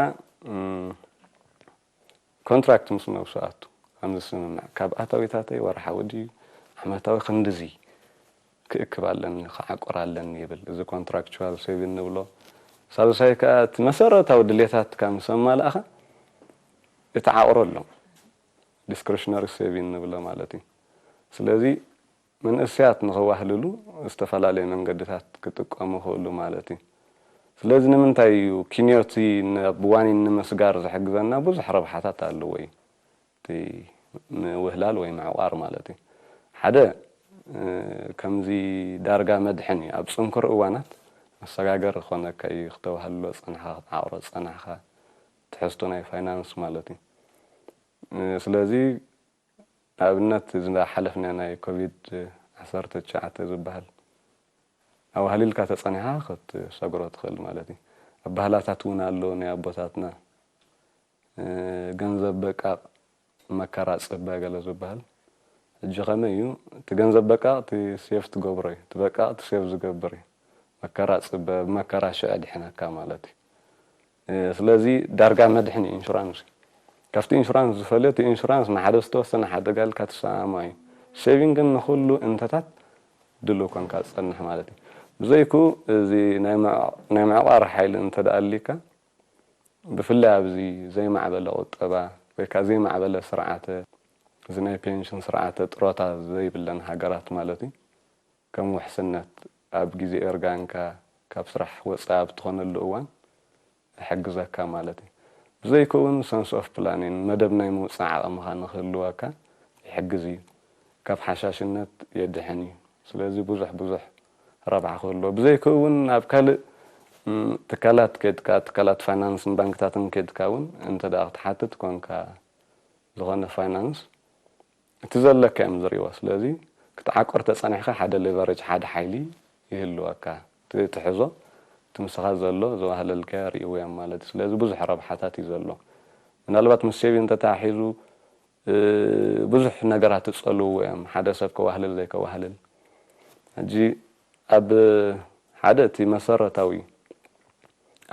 ኮንትራክት ምስ ነብሱ ኣቱ ከም ዝስምምዕ ካብ ኣታዊታተይ ወርሓዊ ድዩ ዓመታዊ ክንድዚ ክእክብ ኣለኒ ክዓቁር ኣለኒ ይብል። እዚ ኮንትራክቹዋል ሴቪን ንብሎ። ሳልሳይ ከኣ እቲ መሰረታዊ ድሌታትካ ምስ ኣማላእኻ እቲ ዓቕሮ ኣሎ ዲስክሪሽነሪ ሴቪን ንብሎ ማለት እዩ። ስለዚ መንእሰያት ንኸዋህልሉ ዝተፈላለየ መንገድታት ክጥቀሙ ይኽእሉ ማለት እዩ። ስለዚ ንምንታይ እዩ ኪንዮቲ ናብ ዋኒን ንምስጋር ዝሕግዘና ብዙሕ ረብሓታት ኣለዎ እዩ። እቲ ምውህላል ወይ ምዕቋር ማለት እዩ። ሓደ ከምዚ ዳርጋ መድሕን እዩ። ኣብ ፅንኩር እዋናት መሰጋገር ክኾነካ እዩ። ክተዋህልሎ ፀናሕካ ክትዓቕሮ ፀናሕካ ትሕዝቶ ናይ ፋይናንስ ማለት እዩ። ስለዚ ንኣብነት ዝሓለፍና ናይ ኮቪድ ዓሰርተ ትሽዓተ ዝበሃል ኣዋህሊልካ ተጸኒሕካ ክትሰግሮ ትኽእል ማለት እዩ። ኣባህላታት እውን ኣሎ ናይ ኣቦታትና ገንዘብ በቃቕ መከራ ጽበ ገለ ዝበሃል። ሕጂ ከመይ እዩ እቲ ገንዘብ በቃቕ እቲ ሴፍ ትገብሮ እዩ እቲ በቃቕ እቲ ሴፍ ዝገብር እዩ። መከራ ጽበ ብመከራ ሽዕ ድሕነካ ማለት እዩ። ስለዚ ዳርጋ መድሕን እዩ ኢንሹራንስ። ካብቲ ኢንሹራንስ ዝፈልዮ እቲ ኢንሹራንስ ንሓደ ዝተወሰነ ሓደጋ ኢልካ ትሰማማዕ እዩ። ሴቪንግ ግን ንኹሉ እንተታት ድሉው ኮንካ ዝጸንሕ ማለት እዩ። ብዘይክኡ እዚ ናይ ምዕቋር ሓይሊ እንተ ደኣ ኣሊካ ብፍላይ ኣብዚ ዘይማዕበለ ቁጠባ ወይ ከዓ ዘይማዕበለ ስርዓተ እዚ ናይ ፔንሽን ስርዓተ ጥሮታ ዘይብለን ሃገራት ማለት እዩ ከም ውሕስነት ኣብ ግዜ እርጋንካ ካብ ስራሕ ወፃኢ ኣብ ትኾነሉ እዋን ይሕግዘካ ማለት እዩ። ብዘይከውን ሰንስ ኦፍ ፕላኒን መደብ ናይ ምውፃእ ዓቕምኻ ንክህልወካ ይሕግዝ እዩ። ካብ ሓሻሽነት የድሕን እዩ። ስለዚ ብዙሕ ብዙሕ ረብሓ ክህልዎ ብዘይከውን ኣብ ካልእ ትካላት ከድካ ትካላት ፋይናንስን ባንክታትን ከድካ እውን እንተ ክትሓትት ኮንካ ዝኾነ ፋይናንስ እቲ ዘለካ እዮም ዝሪእዎ። ስለዚ ክትዓቁር ተጸኒሕካ ሓደ ሌቨሬጅ ሓደ ሓይሊ ይህልወካ። እቲ ትሕዞ እቲ ምሳኻ ዘሎ ዘዋህለልካዮ ሪእዎ እዮም ማለት እዩ። ስለዚ ብዙሕ ረብሓታት እዩ ዘሎ። ምናልባት ምስ ሴቪ እንተተሓሒዙ ብዙሕ ነገራት ትጸልውዎ እዮም። ሓደ ሰብ ከዋህልል ዘይከዋህልል። ሕጂ ኣብ ሓደ እቲ መሰረታዊ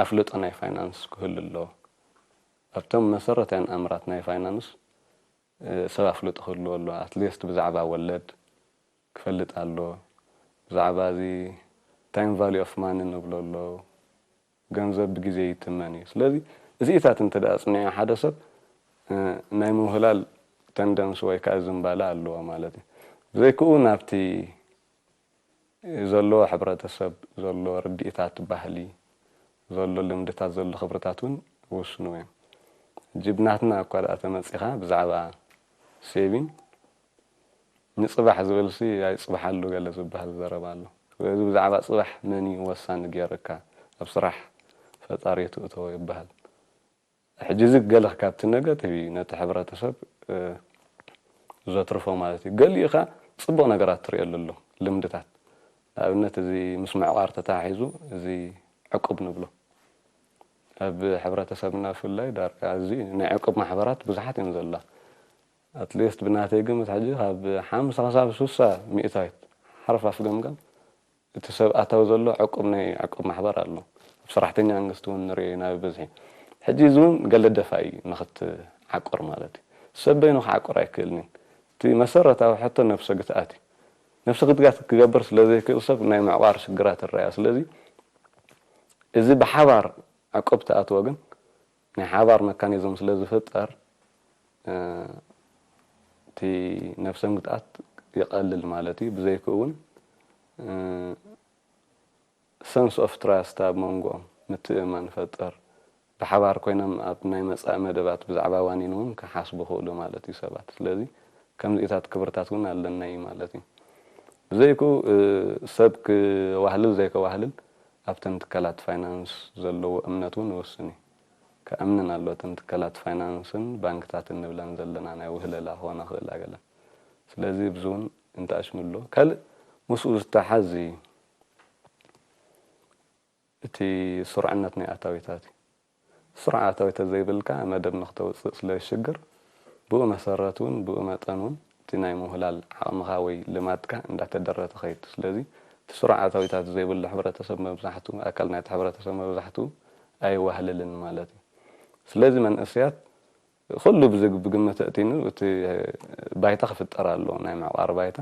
ኣፍልጦ ናይ ፋይናንስ ክህሉ ኣለዎ። ኣብቶም መሰረታውያን ኣምራት ናይ ፋይናንስ ሰብ ኣፍልጦ ክህልዎ ኣለዎ። ኣትሊስት ብዛዕባ ወለድ ክፈልጥ ኣለዎ። ብዛዕባ እዚ ታይም ቫልዩ ኦፍ ማኒ ንብሎ ኣሎ። ገንዘብ ብግዜ ይትመን እዩ። ስለዚ እዚኢታት እንተ ደኣ ኣጽኒዑ ሓደ ሰብ ናይ ምውህላል ተንደንሲ ወይ ከዓ ዝንባለ ኣለዎ ማለት እዩ። ብዘይክኡ ናብቲ ዘለዎ ሕብረተሰብ፣ ዘሎ ርድኢታት፣ ባህሊ፣ ዘሎ ልምድታት፣ ዘሎ ክብርታት እውን ይውስንዎ እዮም። ሕጂ ብናትና እኳ ደኣ ተመጺኻ ብዛዕባ ሴቪን ንፅባሕ ዝብልሲ ኣይፅባሓሉ ገለ ዝበሃል ዘረባ ኣሎ። ስለዚ ብዛዕባ ፅባሕ መን እዩ ወሳኒ ገይርካ ኣብ ስራሕ ፈጣሪ ትእተዎ ይበሃል። ሕጂ እዚ ገለ ካብቲ ነገቲቭ እዩ ነቲ ሕብረተሰብ ዘትርፎ ማለት እዩ። ገሊኡ ኸዓ ፅቡቕ ነገራት ትሪእሉ ኣሎ ልምድታት ንኣብነት እዚ ምስ ምዕቋር ተተሓሒዙ እዚ ዕቁብ ንብሎ ኣብ ሕብረተሰብና ብፍላይ ዳርጋ እዚ ናይ ዕቁብ ማሕበራት ብዙሓት እየን ዘለዋ። ኣትሊስት ብናተይ ግምት ሕጂ ካብ ሓምሳ ክሳብ ስሳ ሚእታዊት ሓርፋፍ ገምገም እቲ ሰብ ኣታዊ ዘሎ ዕቁብ ናይ ዕቁብ ማሕበር ኣሎ። ኣብ ሰራሕተኛ መንግስቲ እውን ንሪኦ ኢና ብብዝሒ። ሕጂ እዚ እውን ገለ ደፋኢ ንክትዓቁር ማለት እዩ። ሰብ በይኑ ክዓቁር ኣይክእልን እዩ። እቲ መሰረታዊ ሕቶ ነብሰ ግትኣት እዩ። ነብሰ ግትኣት ክገብር ስለ ዘይክእል ሰብ ናይ ምዕቋር ሽግራት ይረኣያ። ስለዚ እዚ ብሓባር ዕቁብ ተኣትዎ ግን ናይ ሓባር መካኒዝም ስለ ዝፍጠር እቲ ነብሰ ግትኣት ይቐልል ማለት እዩ። ብዘይክኡ እውን ሰንስ ኦፍ ትራስት ኣብ መንጎኦም ምትእምማን ይፈጥር። ብሓባር ኮይኖም ኣብ ናይ መጻኢ መደባት ብዛዕባ ዋኒን እውን ክሓስቡ ክእሉ ማለት እዩ ሰባት። ስለዚ ከምዚኢታት ክብርታት እውን ኣለና እዩ ማለት እዩ። ብዘይክኡ ሰብ ክዋህልል ዘይከዋህልል ኣብተን ትካላት ፋይናንስ ዘለዎ እምነት እውን ይውስን እዩ። ከኣምንን ኣሎ እተን ትካላት ፋይናንስን ባንክታትን ንብለን ዘለና ናይ ውህለላ ክኾና ክእል ኣገለን። ስለዚ ብዚ እውን እንተኣሽምሎ ካልእ ምስኡ ዝተሓዝ እዩ። እቲ ስሩዕነት ናይ ኣታዊታት እዩ። ስሩዕ ኣታዊታት ዘይብልካ መደብ ንክተውፅእ ስለ ዝሽግር ብኡ መሰረት እውን ብኡ መጠን እውን እቲ ናይ ምውህላል ዓቕምኻ ወይ ልማድካ እንዳተደረ ትኸይድ። ስለዚ እቲ ስሩዕ ኣታዊታት ዘይብሉ ሕብረተሰብ መብዛሕትኡ ኣካል ናይቲ ሕብረተሰብ መብዛሕትኡ ኣይዋህልልን ማለት እዩ። ስለዚ መንእሰያት ኩሉ ብዝግ ብግምት እቲኑ እቲ ባይታ ክፍጠር ኣለዎ ናይ ምዕቋር ባይታ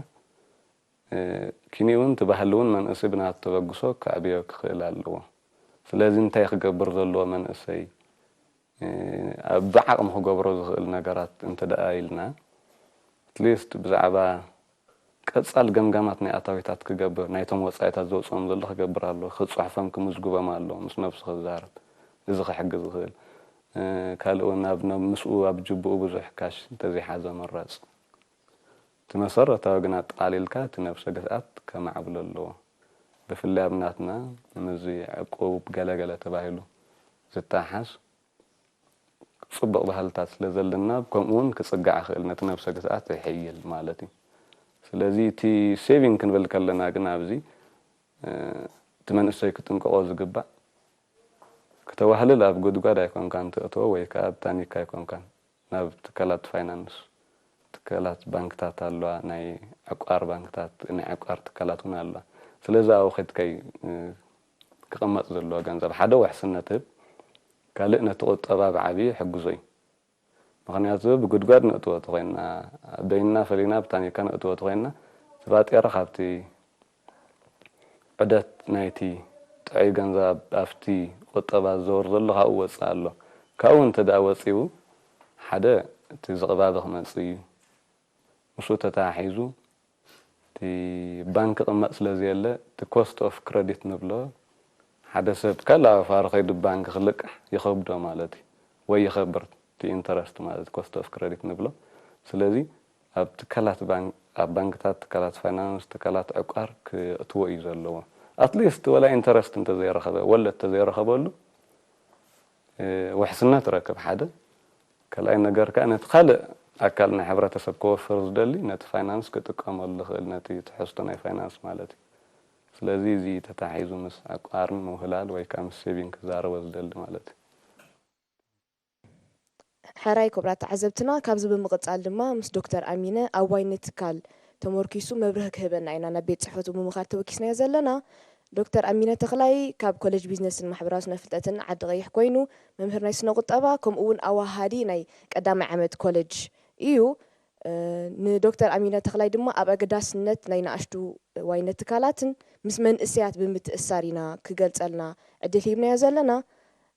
ኪኒ እውን እቲ ባህሊ እውን መንእሰይ ብናቱ ተበግሶ ከዕብዮ ክኽእል ኣለዎ። ስለዚ እንታይ ክገብር ዘለዎ መንእሰይ ብዓቕሚ ክገብሮ ዝኽእል ነገራት እንተ ደኣ ኢልና ኣትሊስት ብዛዕባ ቀጻል ገምጋማት ናይ ኣታዊታት ክገብር ናይቶም ወጻኢታት ዘውፅኦም ዘሎ ክገብር ኣለዎ። ክፅሕፎም ክምዝግቦም ኣለዎ ምስ ነብሱ ክዛረብ እዚ ክሕግዝ ይኽእል። ካልእ እውን ኣብ ምስኡ ኣብ ጅብኡ ብዙሕ ካሽ እንተዘይሓዘ መራፂ። እቲ መሰረታዊ ግን ኣጠቓሊልካ እቲ ነብሰ ግትኣት ከማዕብሎ ኣለዎ። ብፍላይ ኣብ ናትና ምስዚ ዕቁብ ገለገለ ተባሂሉ ዝተሓዝ ፅቡቕ ባህልታት ስለ ዘለና ከምኡ እውን ክፅጋዕ ይኽእል ነቲ ነብሰ ግትኣት ይሕይል ማለት እዩ። ስለዚ እቲ ሴቪንግ ክንብል ከለና ግን ኣብዚ እቲ መንእሰይ ክጥንቀቖ ዝግባእ ክተዋህልል ኣብ ጉድጓድ ኣይኮንካን ትእትዎ ወይ ከዓ ኣብ ታኒካ ኣይኮንካን ናብ ትካላት ፋይናንስ ትካላት ባንክታት ኣለዋ ናይ ዕቋር ባንክታት ናይ ዕቋር ትካላት እውን ኣለዋ። ስለዚ ኣብኡ ከድካ እዩ ክቕመጥ ዘለዎ ገንዘብ ሓደ ውሕስነት ህብ ካልእ ነቲ ቁጠባ ብዓብዪ ይሕግዞ እዩ። ምኽንያቱ ብጉድጓድ ነእትዎ ተኾይንና በይንና ፈሊና ብታኒካ ነእትዎ ተኾይንና ተባጢረ ካብቲ ዑደት ናይቲ ጥዑይ ገንዘብ ኣብቲ ቁጠባ ዝዘወር ዘሎ ካብኡ ወፅእ ኣሎ። ካብኡ እንተ ደኣ ወፂኡ ሓደ እቲ ዝቕባበ ክመፅእ እዩ። ምስኡ ተተሓሒዙ እቲ ባንክ ቅመጥ ስለ ዘየለ እቲ ኮስት ኦፍ ክረዲት ንብሎ ሓደ ሰብ ካልእ ኣፋር ከይዱ ባንክ ክልቃሕ ይኸብዶ ማለት እዩ ወይ ይኸብር እቲ ኢንተረስት ማለት ኮስት ኦፍ ክረዲት ንብሎ። ስለዚ ኣብ ትካላት ባንክ ኣብ ባንክታት ትካላት ፋይናንስ ትካላት ዕቋር ክእትዎ እዩ ዘለዎ። ኣትሊስት ወላ ኢንተረስት እንተዘይረኸበ ወለድ እንተዘይረኸበሉ ውሕስነት ረክብ ሓደ ካልኣይ ነገር ከኣ ነቲ ካልእ ኣካል ናይ ሕብረተሰብ ክወፍር ዝደሊ ነቲ ፋይናንስ ክጥቀመሉ ዝኽእል ነቲ ትሕዝቶ ናይ ፋይናንስ ማለት እዩ። ስለዚ እዚ ተታሒዙ ምስ ዕቋርን ምውህላል ወይ ከዓ ምስ ሴቪንግ ክዛረቦ ዝደሊ ማለት እዩ። ሕራይ ክቡራት ተዓዘብትና፣ ካብዚ ብምቕጻል ድማ ምስ ዶክተር ኣሚነ ኣብ ዋይነት ትካል ተመርኪሱ መብርሂ ክህበና ኢና ናብ ቤት ጽሕፈቱ ብምኻድ ተወኪስናዮ ዘለና። ዶክተር ኣሚነ ተኽላይ ካብ ኮለጅ ቢዝነስን ማሕበራዊ ስነ ፍልጠትን ዓዲ ቀይሕ ኮይኑ መምህር ናይ ስነ ቁጠባ ከምኡ እውን ኣዋሃዲ ናይ ቀዳማይ ዓመት ኮለጅ እዩ። ንዶክተር ኣሚነ ተኽላይ ድማ ኣብ ኣገዳስነት ናይ ንኣሽቱ ዋይነት ትካላትን ምስ መንእሰያት ብምትእስሳር ኢና ክገልጸልና ዕድል ሂብናዮ ዘለና።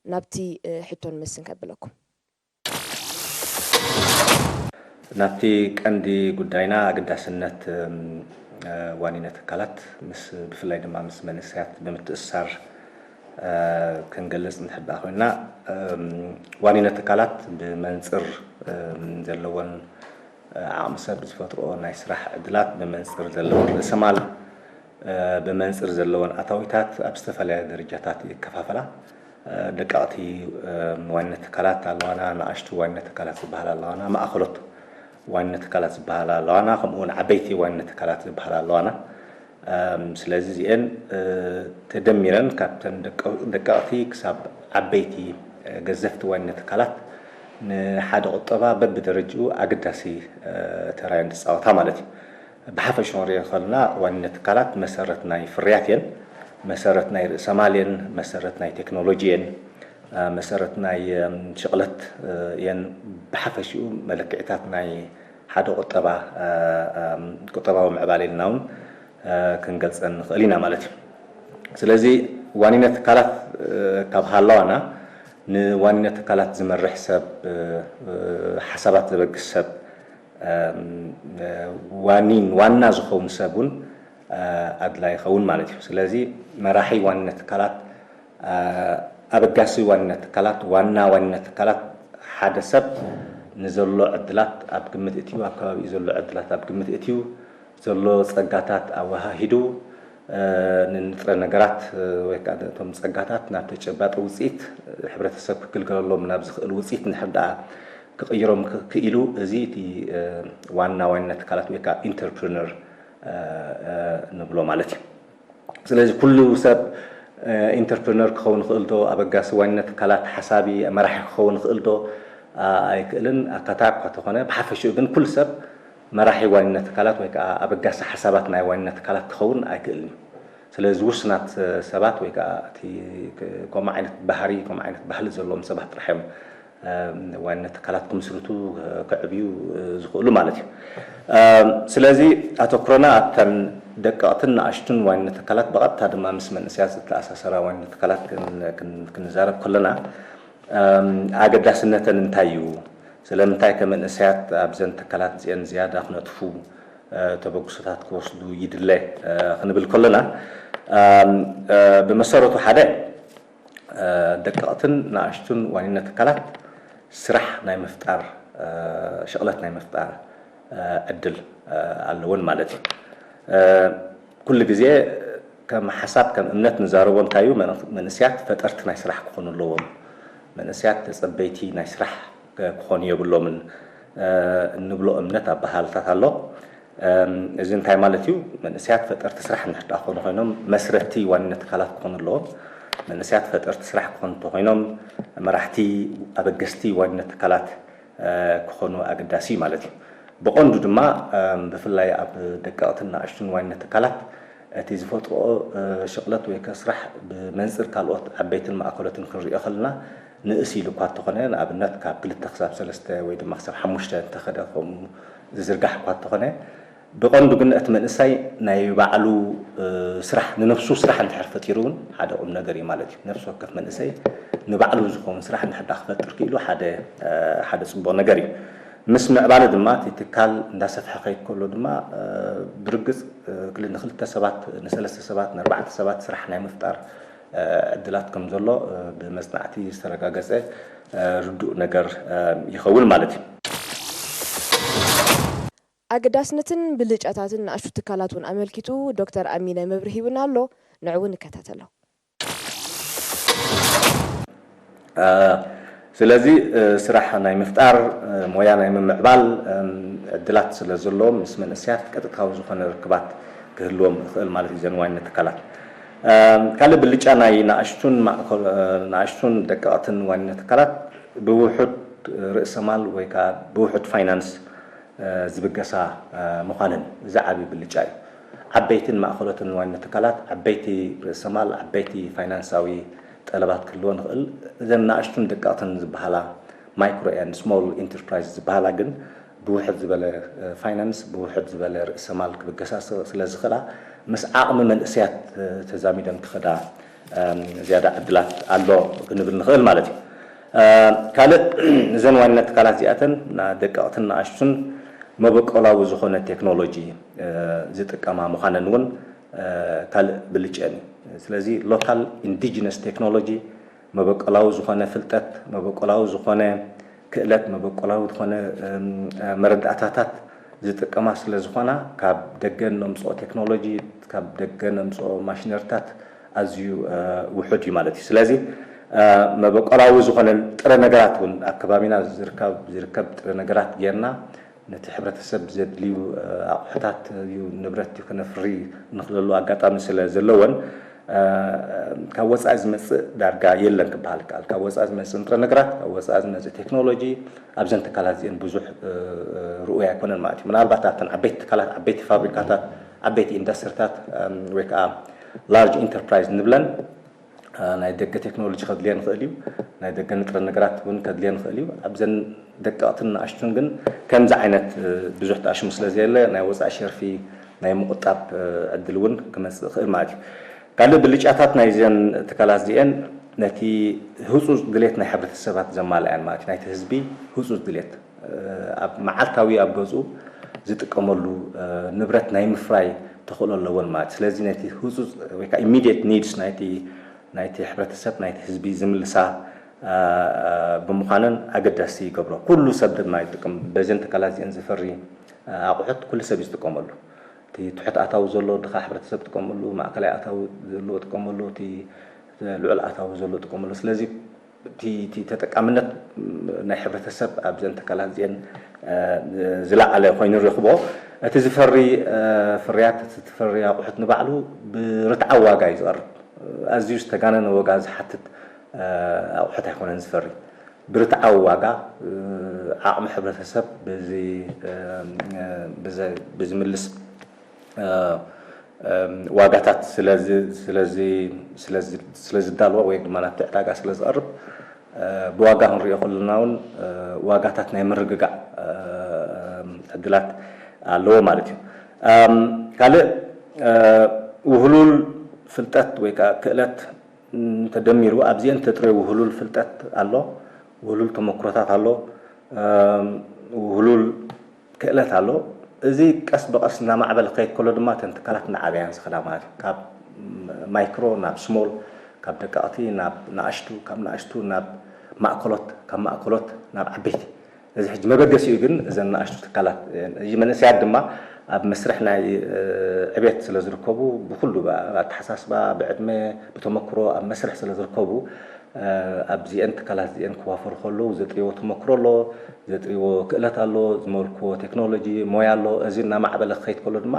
ናብቲ ሕቶ ንመስን ከብለኩም። ናብቲ ቀንዲ ጉዳይና ኣገዳስነት ዋኒነ ትካላት ምስ ብፍላይ ድማ ምስ መንእሰያት ብምትእስሳር ክንገልፅ እንድሕር ደኣ ኮይና ዋኒነ ትካላት ብመንፅር ዘለወን ዓቕሚ ሰብ ዝፈጥርኦ ናይ ስራሕ ዕድላት ብመንፅር ዘለወን ርእሰማል ብመንፅር ዘለወን ኣታዊታት ኣብ ዝተፈላለያ ደረጃታት ይከፋፈላ። ደቀቕቲ ዋኒነ ትካላት ኣለዋና፣ ንኣሽቱ ዋኒነ ትካላት ዝበሃላ ኣለዋና፣ ማእኸሎት ዋኒነ ትካላት ዝበሃላ ኣለዋና፣ ከምኡ እውን ዓበይቲ ዋኒነ ትካላት ዝበሃላ ኣለዋና። ስለዚ እዚኤን ተደሚረን ካብተን ደቀቕቲ ክሳብ ዓበይቲ ገዘፍቲ ዋኒነ ትካላት ንሓደ ቁጠባ በብደረጅኡ ኣገዳሲ ተራየን ዝፃወታ ማለት እዩ። ብሓፈሽኡ ንሪኦ ከለና ዋኒነ ትካላት መሰረት ናይ ፍርያት እየን። መሰረት ናይ ርእሰማል እየን፣ መሰረት ናይ ቴክኖሎጂ እየን፣ መሰረት ናይ ሽቕለት እየን። ብሓፈሽኡ መለክዒታት ናይ ሓደ ቁጠባ ቁጠባዊ ምዕባለ ኢልና እውን ክንገልፀን ንኽእል ኢና ማለት እዩ። ስለዚ ዋኒነት ትካላት ካብ ሃለዋና ንዋኒነት ትካላት ዝመርሕ ሰብ፣ ሓሳባት ዘበግስ ሰብ፣ ዋኒን ዋና ዝኸውን ሰብ እውን ኣድላይ ይኸውን ማለት እዩ። ስለዚ መራሒ ዋንነት ትካላት፣ ኣበጋሲ ዋንነት ትካላት፣ ዋና ዋንነት ትካላት ሓደ ሰብ ንዘሎ ዕድላት ኣብ ግምት እትዩ፣ ኣብ ከባቢኡ ዘሎ ዕድላት ኣብ ግምት እትዩ፣ ዘሎ ጸጋታት ኣወሃሂዱ ንንጥረ ነገራት ወይ ከዓ እቶም ጸጋታት ናብ ተጨባጢ ውፅኢት ሕብረተሰብ ክግልገለሎም ናብ ዝኽእል ውፅኢት እንድሕር ደኣ ክቕይሮም ክኢሉ፣ እዚ እቲ ዋና ዋንነት ትካላት ወይ ከዓ ኢንተርፕረነር ንብሎ ማለት እዩ። ስለዚ ኩሉ ሰብ ኢንተርፕረነር ክኸውን ይኽእል ዶ? ኣበጋሲ ዋንነት ትካላት ሓሳቢ መራሒ ክኸውን ይኽእል ዶ? ኣይክእልን። ኣካታ እኳ ተኾነ ብሓፈሽኡ ግን ኩሉ ሰብ መራሒ ዋንነት ትካላት ወይ ከዓ ኣበጋሲ ሓሳባት ናይ ዋንነት ትካላት ክኸውን ኣይክእልን እዩ። ስለዚ ውሱናት ሰባት ወይ ከዓ እቲ ከምኡ ዓይነት ባህሪ፣ ከምኡ ዓይነት ባህሊ ዘለዎም ሰባት ጥራሕ እዮም ዋንነት ትካላት ክምስርቱ፣ ከዕብዩ ዝኽእሉ ማለት እዩ። ስለዚ ኣተኩሮና ኣብተን ደቀቕትን ንኣሽቱን ዋንነት ትካላት ብቐጥታ ድማ ምስ መንእሰያት ዝተኣሳሰራ ዋንነት ትካላት ክንዛረብ ከለና ኣገዳስነተን እንታይ እዩ? ስለምንታይ ከ መንእሰያት ኣብዘን ትካላት እዚአን ዝያዳ ክነጥፉ፣ ተበግሶታት ክወስዱ ይድለ ክንብል ከለና፣ ብመሰረቱ ሓደ ደቀቕትን ንኣሽቱን ዋኒነት ትካላት ስራሕ ናይ ምፍጣር፣ ሽቕለት ናይ ምፍጣር ዕድል ኣለወን ማለት እዩ። ኩሉ ግዜ ከም ሓሳብ፣ ከም እምነት ንዛረቦ እንታይ እዩ? መንእስያት ፈጠርቲ ናይ ስራሕ ክኾኑ ኣለዎም። መንእስያት ተጸበይቲ ናይ ስራሕ ክኾኑ የብሎምን እንብሎ እምነት ኣበሃህልታት ኣሎ። እዚ እንታይ ማለት እዩ? መንእስያት ፈጠርቲ ስራሕ እንድሕር ደኣ ክኾኑ ኮይኖም መስረትቲ ዋንነት ትካላት ክኾኑ ኣለዎም። መንእስያት ፈጠርቲ ስራሕ ክኾኑ እንተኮይኖም መራሕቲ፣ ኣበገስቲ ዋንነት ትካላት ክኾኑ ኣገዳሲ እዩ ማለት እዩ። ብቐንዱ ድማ ብፍላይ ኣብ ደቀቕትን ንኣሽቱን ዋንነት ትካላት እቲ ዝፈጥርኦ ሽቕለት ወይ ከ ስራሕ ብመንፅር ካልኦት ዓበይትን ማእከሎትን ክንሪኦ ከለና ንእስ ኢሉ እኳ እንተኾነ፣ ንኣብነት ካብ ክልተ ክሳብ ሰለስተ ወይ ድማ ክሳብ ሓሙሽተ እንተኸደ ከምኡ ዝዝርጋሕ እኳ እንተኾነ፣ ብቐንዱ ግን እቲ መንእሰይ ናይ ባዕሉ ስራሕ፣ ንነብሱ ስራሕ እንድሕር ፈጢሩ እውን ሓደ ቁም ነገር እዩ ማለት እዩ። ነፍሲ ወከፍ መንእሰይ ንባዕሉ ዝኸውን ስራሕ እንድሕር ዳ ክፈጥር ክኢሉ ሓደ ሓደ ጽቡቕ ነገር እዩ። ምስ ምዕባለ ድማ እቲ ትካል እንዳሰፍሐ ከይድ ከሎ ድማ ብርግጽ ንክልተ ሰባት፣ ንሰለስተ ሰባት፣ ንኣርባዕተ ሰባት ስራሕ ናይ ምፍጣር ዕድላት ከም ዘሎ ብመጽናዕቲ ዝተረጋገጸ ርዱእ ነገር ይኸውን ማለት እዩ። ኣገዳስነትን ብልጫታትን ንኣሽቱ ትካላት እውን ኣመልኪቱ ዶክተር ኣሚነ መብርሂ ሂቡና ኣሎ። ንዕኡ ንከታተሎ። ስለዚ ስራሕ ናይ ምፍጣር፣ ሞያ ናይ ምምዕባል ዕድላት ስለ ዘሎ ምስ መንእሰያት ቀጥታዊ ዝኾነ ርክባት ክህልዎም ይኽእል ማለት እዩ። ዘን ዋይነት ትካላት ካልእ ብልጫ ናይ ንኣሽቱን ማእከል ንኣሽቱን ደቀቕትን ዋይነት ትካላት ብውሑድ ርእሰማል ወይ ከዓ ብውሑድ ፋይናንስ ዝብገሳ ምዃነን እዚ ዓብዪ ብልጫ እዩ። ዓበይትን ማእኸሎትን ዋይነት ትካላት ዓበይቲ ርእሰማል፣ ዓበይቲ ፋይናንሳዊ ጠለባት ክህልዎ ንኽእል። እዘን ንኣሽቱን ደቀቕትን ዝበሃላ ማይክሮ ኤንድ ስሞል ኢንተርፕራይዝ ዝበሃላ ግን ብውሕድ ዝበለ ፋይናንስ፣ ብውሕድ ዝበለ ርእሰማል ክብገሳ ስለ ዝኽእላ ምስ ዓቕሚ መንእሰያት ተዛሚደን ክኸዳ ዝያዳ ዕድላት ኣሎ ክንብል ንኽእል ማለት እዩ። ካልእ እዘን ዋንነት ትካላት እዚኣተን ደቀቕትን ንኣሽቱን መበቆላዊ ዝኾነ ቴክኖሎጂ ዝጥቀማ ምዃነን እውን ካልእ ብልጭአን እዩ። ስለዚ ሎካል ኢንዲጂነስ ቴክኖሎጂ፣ መበቆላዊ ዝኾነ ፍልጠት፣ መበቆላዊ ዝኾነ ክእለት፣ መበቆላዊ ዝኾነ መረዳእታታት ዝጥቀማ ስለ ዝኾና ካብ ደገ ነምፅኦ ቴክኖሎጂ፣ ካብ ደገ ነምፅኦ ማሽነሪታት ኣዝዩ ውሑድ እዩ ማለት እዩ። ስለዚ መበቆላዊ ዝኾነ ጥረ ነገራት እውን ኣብ ከባቢና ዝርከብ ዝርከብ ጥረ ነገራት ጌርና ነቲ ሕብረተሰብ ዘድልዩ ኣቑሑታት እዩ ንብረት እዩ ክነፍሪ ንኽእለሉ ኣጋጣሚ ስለ ዘለወን ካብ ወፃኢ ዝመፅእ ዳርጋ የለን ክበሃል ይከኣል። ካብ ወፃኢ ዝመፅእ ንጥረ ነገራት፣ ካብ ወፃኢ ዝመፅእ ቴክኖሎጂ ኣብዘን ትካላት እዚአን ብዙሕ ርኡይ ኣይኮነን ማለት እዩ። ምናልባት ኣብተን ዓበይቲ ትካላት፣ ዓበይቲ ፋብሪካታት፣ ዓበይቲ ኢንዳስትሪታት ወይ ከዓ ላርጅ ኢንተርፕራይዝ ንብለን ናይ ደገ ቴክኖሎጂ ከድልየን ይኽእል እዩ። ናይ ደገ ንጥረ ነገራት እውን ከድልየን ይኽእል እዩ። ኣብዘን ደቀቕትን ንኣሽቱን ግን ከምዚ ዓይነት ብዙሕ ተኣሽሙ ስለ ዘየለ ናይ ወፃኢ ሸርፊ ናይ ምቑጣብ ዕድል እውን ክመፅእ ይኽእል ማለት እዩ። ካልእ ብልጫታት ናይዘን ትካላት እዚአን ነቲ ህፁፅ ድሌት ናይ ሕብረተሰባት ዘማልኣያን ማለት እዩ። ናይቲ ህዝቢ ህፁፅ ድሌት ኣብ መዓልታዊ ኣብ ገዝኡ ዝጥቀመሉ ንብረት ናይ ምፍራይ ተኽእሎ ኣለወን ማለት እዩ። ስለዚ ነቲ ህፁፅ ወይ ከዓ ኢሚድየት ኒድስ ናይቲ ናይቲ ሕብረተሰብ ናይቲ ህዝቢ ዝምልሳ ብምዃነን ኣገዳሲ ይገብሮ። ኩሉ ሰብ ድማ ይጥቀም። በዘን ትካላት እዚአን ዝፈሪ ኣቑሑት ኩሉ ሰብ እዩ ዝጥቀመሉ። እቲ ትሑት ኣታዊ ዘሎ ድኻ ሕብረተሰብ ጥቀመሉ፣ ማእከላይ ኣታዊ ዘለዎ ጥቀመሉ፣ እቲ ልዑል ኣታዊ ዘሎ ጥቀመሉ። ስለዚ እቲ ተጠቃምነት ናይ ሕብረተሰብ ኣብዘን ትካላት እዚአን ዝለዓለ ኮይኑ ንረኽቦ። እቲ ዝፈሪ ፍርያት፣ እቲ ዝፈሪ ኣቑሑት ንባዕሉ ብርትዓዊ ዋጋ እዩ ዝቐርብ። ኣዝዩ ዝተጋነነ ዋጋ ዝሓትት ኣቑሑት ኣይኮነን ዝፈሪ። ብርትዓዊ ዋጋ ዓቕሚ ሕብረተሰብ ብዝምልስ ዋጋታት ስለዝዳለወ ወይ ድማ ናብቲ ዕዳጋ ስለዝቐርብ ብዋጋ ክንሪኦ ከለና እውን ዋጋታት ናይ ምርግጋእ ዕድላት ኣለዎ ማለት እዩ። ካልእ ውህሉል ፍልጠት ወይ ከዓ ክእለት ተደሚሩ ኣብዚአን ተጥርዮ ውህሉል ፍልጠት ኣሎ፣ ውህሉል ተመክሮታት ኣሎ፣ ውህሉል ክእለት ኣሎ። እዚ ቀስ ብቐስ እናማዕበለ ክኸይድ ከሎ ድማ እተን ትካላት እናዓበያን ዝኸዳ ማለት እዩ። ካብ ማይክሮ ናብ ስሞል፣ ካብ ደቀቕቲ ናብ ንኣሽቱ፣ ካብ ንኣሽቱ ናብ ማእከሎት፣ ካብ ማእከሎት ናብ ዓበይቲ። እዚ ሕጂ መበገሲኡ ግን እዘን ንኣሽቱ ትካላት እየን። እዚ መንእሰያት ድማ ኣብ መስርሕ ናይ ዕቤት ስለ ዝርከቡ ብኩሉ ኣተሓሳስባ፣ ብዕድመ፣ ብተመክሮ ኣብ መስርሕ ስለ ዝርከቡ ኣብዚአን ትካላት እዚአን ክዋፈሩ ከለዉ ዘጥርይዎ ተመክሮ ኣሎ፣ ዘጥርይዎ ክእለት ኣሎ፣ ዝመልክዎ ቴክኖሎጂ ሞያ ኣሎ። እዚ እናማዕበለ ክኸይድ ከሎ ድማ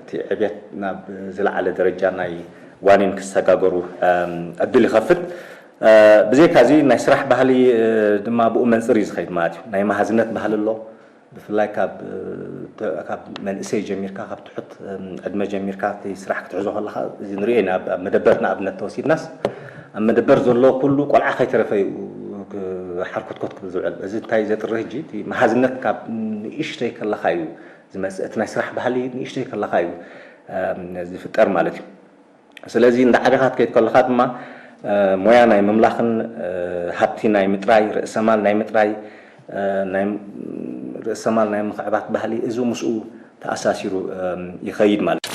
እቲ ዕቤት ናብ ዝለዓለ ደረጃ ናይ ዋኒን ክሰጋገሩ ዕድል ይኸፍት። ብዘይካዚ ናይ ስራሕ ባህሊ ድማ ብኡ መንፅር እዩ ዝኸይድ ማለት እዩ። ናይ መሃዝነት ባህሊ ኣሎ። ብፍላይ ካብ ካብ መንእሰይ ጀሚርካ፣ ካብ ትሑት ዕድመ ጀሚርካ እቲ ስራሕ ክትሕዞ ከለኻ እዚ ንሪኦ ኢና። ኣብ መደበር ንኣብነት ተወሲድናስ ኣብ መደበር ዘሎ ኩሉ ቆልዓ ከይተረፈ እዩ ሓርኮትኮት ክብል ዝውዕል። እዚ እንታይ ዘጥርህ ሕጂ እቲ መሃዝነት ካብ ንእሽተይ ከለኻ እዩ ዝመፅእ። እቲ ናይ ስራሕ ባህሊ ንእሽተይ ከለኻ እዩ ዝፍጠር ማለት እዩ። ስለዚ እንዳ ዓቢኻ ክትከይድ ከለኻ ድማ ሞያ ናይ ምምላኽን ሃብቲ ናይ ምጥራይ፣ ርእሰማል ናይ ምጥራይ፣ ርእሰማል ናይ ምኽዕባት ባህሊ እዚ ምስኡ ተኣሳሲሩ ይኸይድ ማለት እዩ።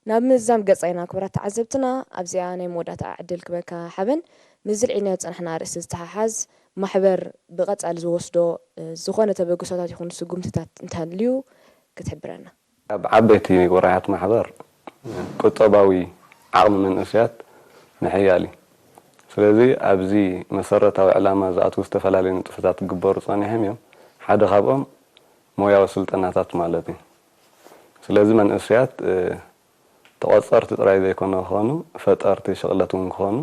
ናብ ምዝዛም ገጻ ኢና ክቡራት ተዓዘብትና። ኣብዚኣ ናይ መወዳእታ ዕድል ክበካ ሓበን። ምስ ዝልዒልናዮ ዝጸናሕና ኣርእስቲ ዝተሓሓዝ ማሕበር ብቐጻሊ ዝወስዶ ዝኾነ ተበግሶታት ይኹን ስጉምትታት እንተሃልዩ ክትሕብረና። ኣብ ዓበይቲ ውራያት ማሕበር ቁጠባዊ ዓቕሚ መንእሰያት ምሕያል እዩ። ስለዚ ኣብዚ መሰረታዊ ዕላማ ዝኣትዉ ዝተፈላለዩ ንጥፈታት ክግበሩ ጸኒሖም እዮም። ሓደ ካብኦም ሞያዊ ስልጠናታት ማለት እዩ። ስለዚ መንእሰያት ተቖጸርቲ ጥራይ ዘይኮነ ክኾኑ ፈጠርቲ ሽቕለት እውን ክኾኑ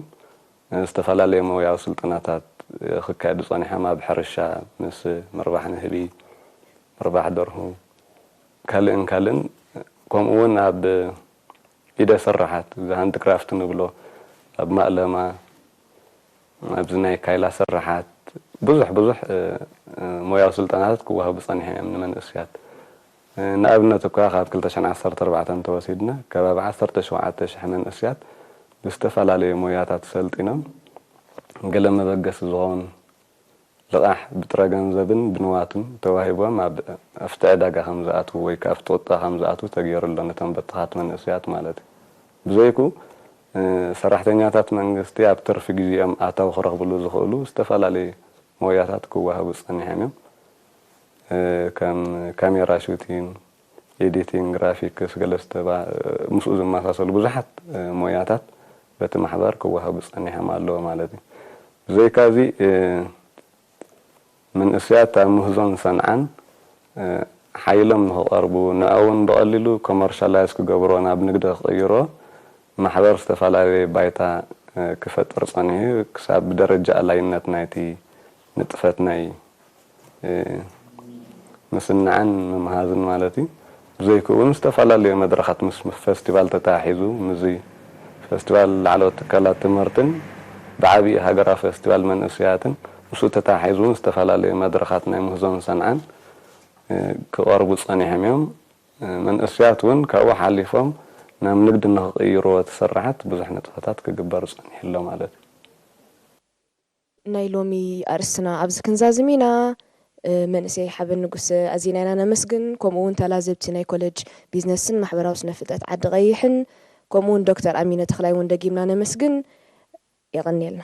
ዝተፈላለዩ ሞያዊ ስልጠናታት ክካየዱ ጸኒሖም። ኣብ ሕርሻ ምስ ምርባሕ ንህቢ፣ ምርባሕ ደርሁ፣ ካልእን ካልእን ከምኡ እውን ኣብ ኢደ ስራሓት እዚ ሃንድክራፍት ንብሎ ኣብ ማእለማ ኣብዚ ናይ ካይላ ስርሓት ብዙሕ ብዙሕ ሞያዊ ስልጠናታት ክወሃቡ ፀኒሖም እዮም ንመንእሰያት። ንኣብነት እኳ ካብ ክልተ ሽሕን ዓሰርተ ኣርባዕተን እንተወሲድና ከባቢ ዓሰርተ ሸውዓተ ሽሕ መንእሰያት ብዝተፈላለዩ ሞያታት ሰልጢኖም ገለ መበገሲ ዝኾን ልቓሕ ብጥረ ገንዘብን ብንዋትን ተዋሂቦም ኣብቲ ዕዳጋ ከምዝኣትዉ ወይ ከዓ ኣብቲ ቁጠባ ከምዝኣትዉ ተገይሩ ኣሎ፣ ነቶም በተኻት መንእሰያት ማለት እዩ። ብዘይኩ ሰራሕተኛታት መንግስቲ ኣብ ትርፊ ግዜኦም ኣታዊ ክረኽብሉ ዝኽእሉ ዝተፈላለዩ ሞያታት ክወሃቡ ጸኒሖም እዮም። ከም ካሜራ ሹቲን፣ ኤዲቲንግ፣ ግራፊክስ፣ ገለ ዝተባ ምስኡ ዝመሳሰሉ ብዙሓት ሞያታት በቲ ማሕበር ክወሃቡ ጸኒሖም ኣለዉ ማለት እዩ። ብዘይካዚ መንእሰያት ኣብ ምህዞን ሰንዓን ሓይሎም ንኽቐርቡ፣ ንዕኡ እውን ብቐሊሉ ኮመርሻላይዝ ክገብርዎ፣ ናብ ንግዲ ክቕይርዎ ማሕበር ዝተፈላለየ ባይታ ክፈጥር ጸኒሑ፣ ክሳብ ብደረጃ ኣላይነት ናይቲ ንጥፈት ናይ ምስንዓን ምምሃዝን ማለት እዩ። ብዘይክኡ እውን ዝተፈላለዩ መድረኻት ምስ ፈስቲቫል ተተሓሒዙ ምስዚ ፈስቲቫል ላዕለዎት ትካላት ትምህርትን ብዓብዪ ሃገራዊ ፈስቲቫል መንእሰያትን ምስኡ ተተሓሒዙ እውን ዝተፈላለዩ መድረኻት ናይ ምህዞን ሰንዓን ክቐርቡ ጸኒሖም እዮም። መንእሰያት እውን ካብኡ ሓሊፎም ናብ ንግዲ ንኽቕይርዎ እቲ ስርሓት ብዙሕ ንጥፈታት ክግበር ጸኒሑ ኣሎ ማለት እዩ። ናይ ሎሚ ኣርእስትና ኣብዚ ክንዛዝም ኢና። መንእሰይ ሓበን ንጉስ ኣዚና ኢና ነመስግን፣ ከምኡ እውን ተላዘብቲ ናይ ኮለጅ ቢዝነስን ማሕበራዊ ስነ ፍልጠት ዓዲ ቀይሕን፣ ከምኡ እውን ዶክተር ኣሚነ ተኽላይ እውን ደጊምና ነመስግን። የቐንየልና።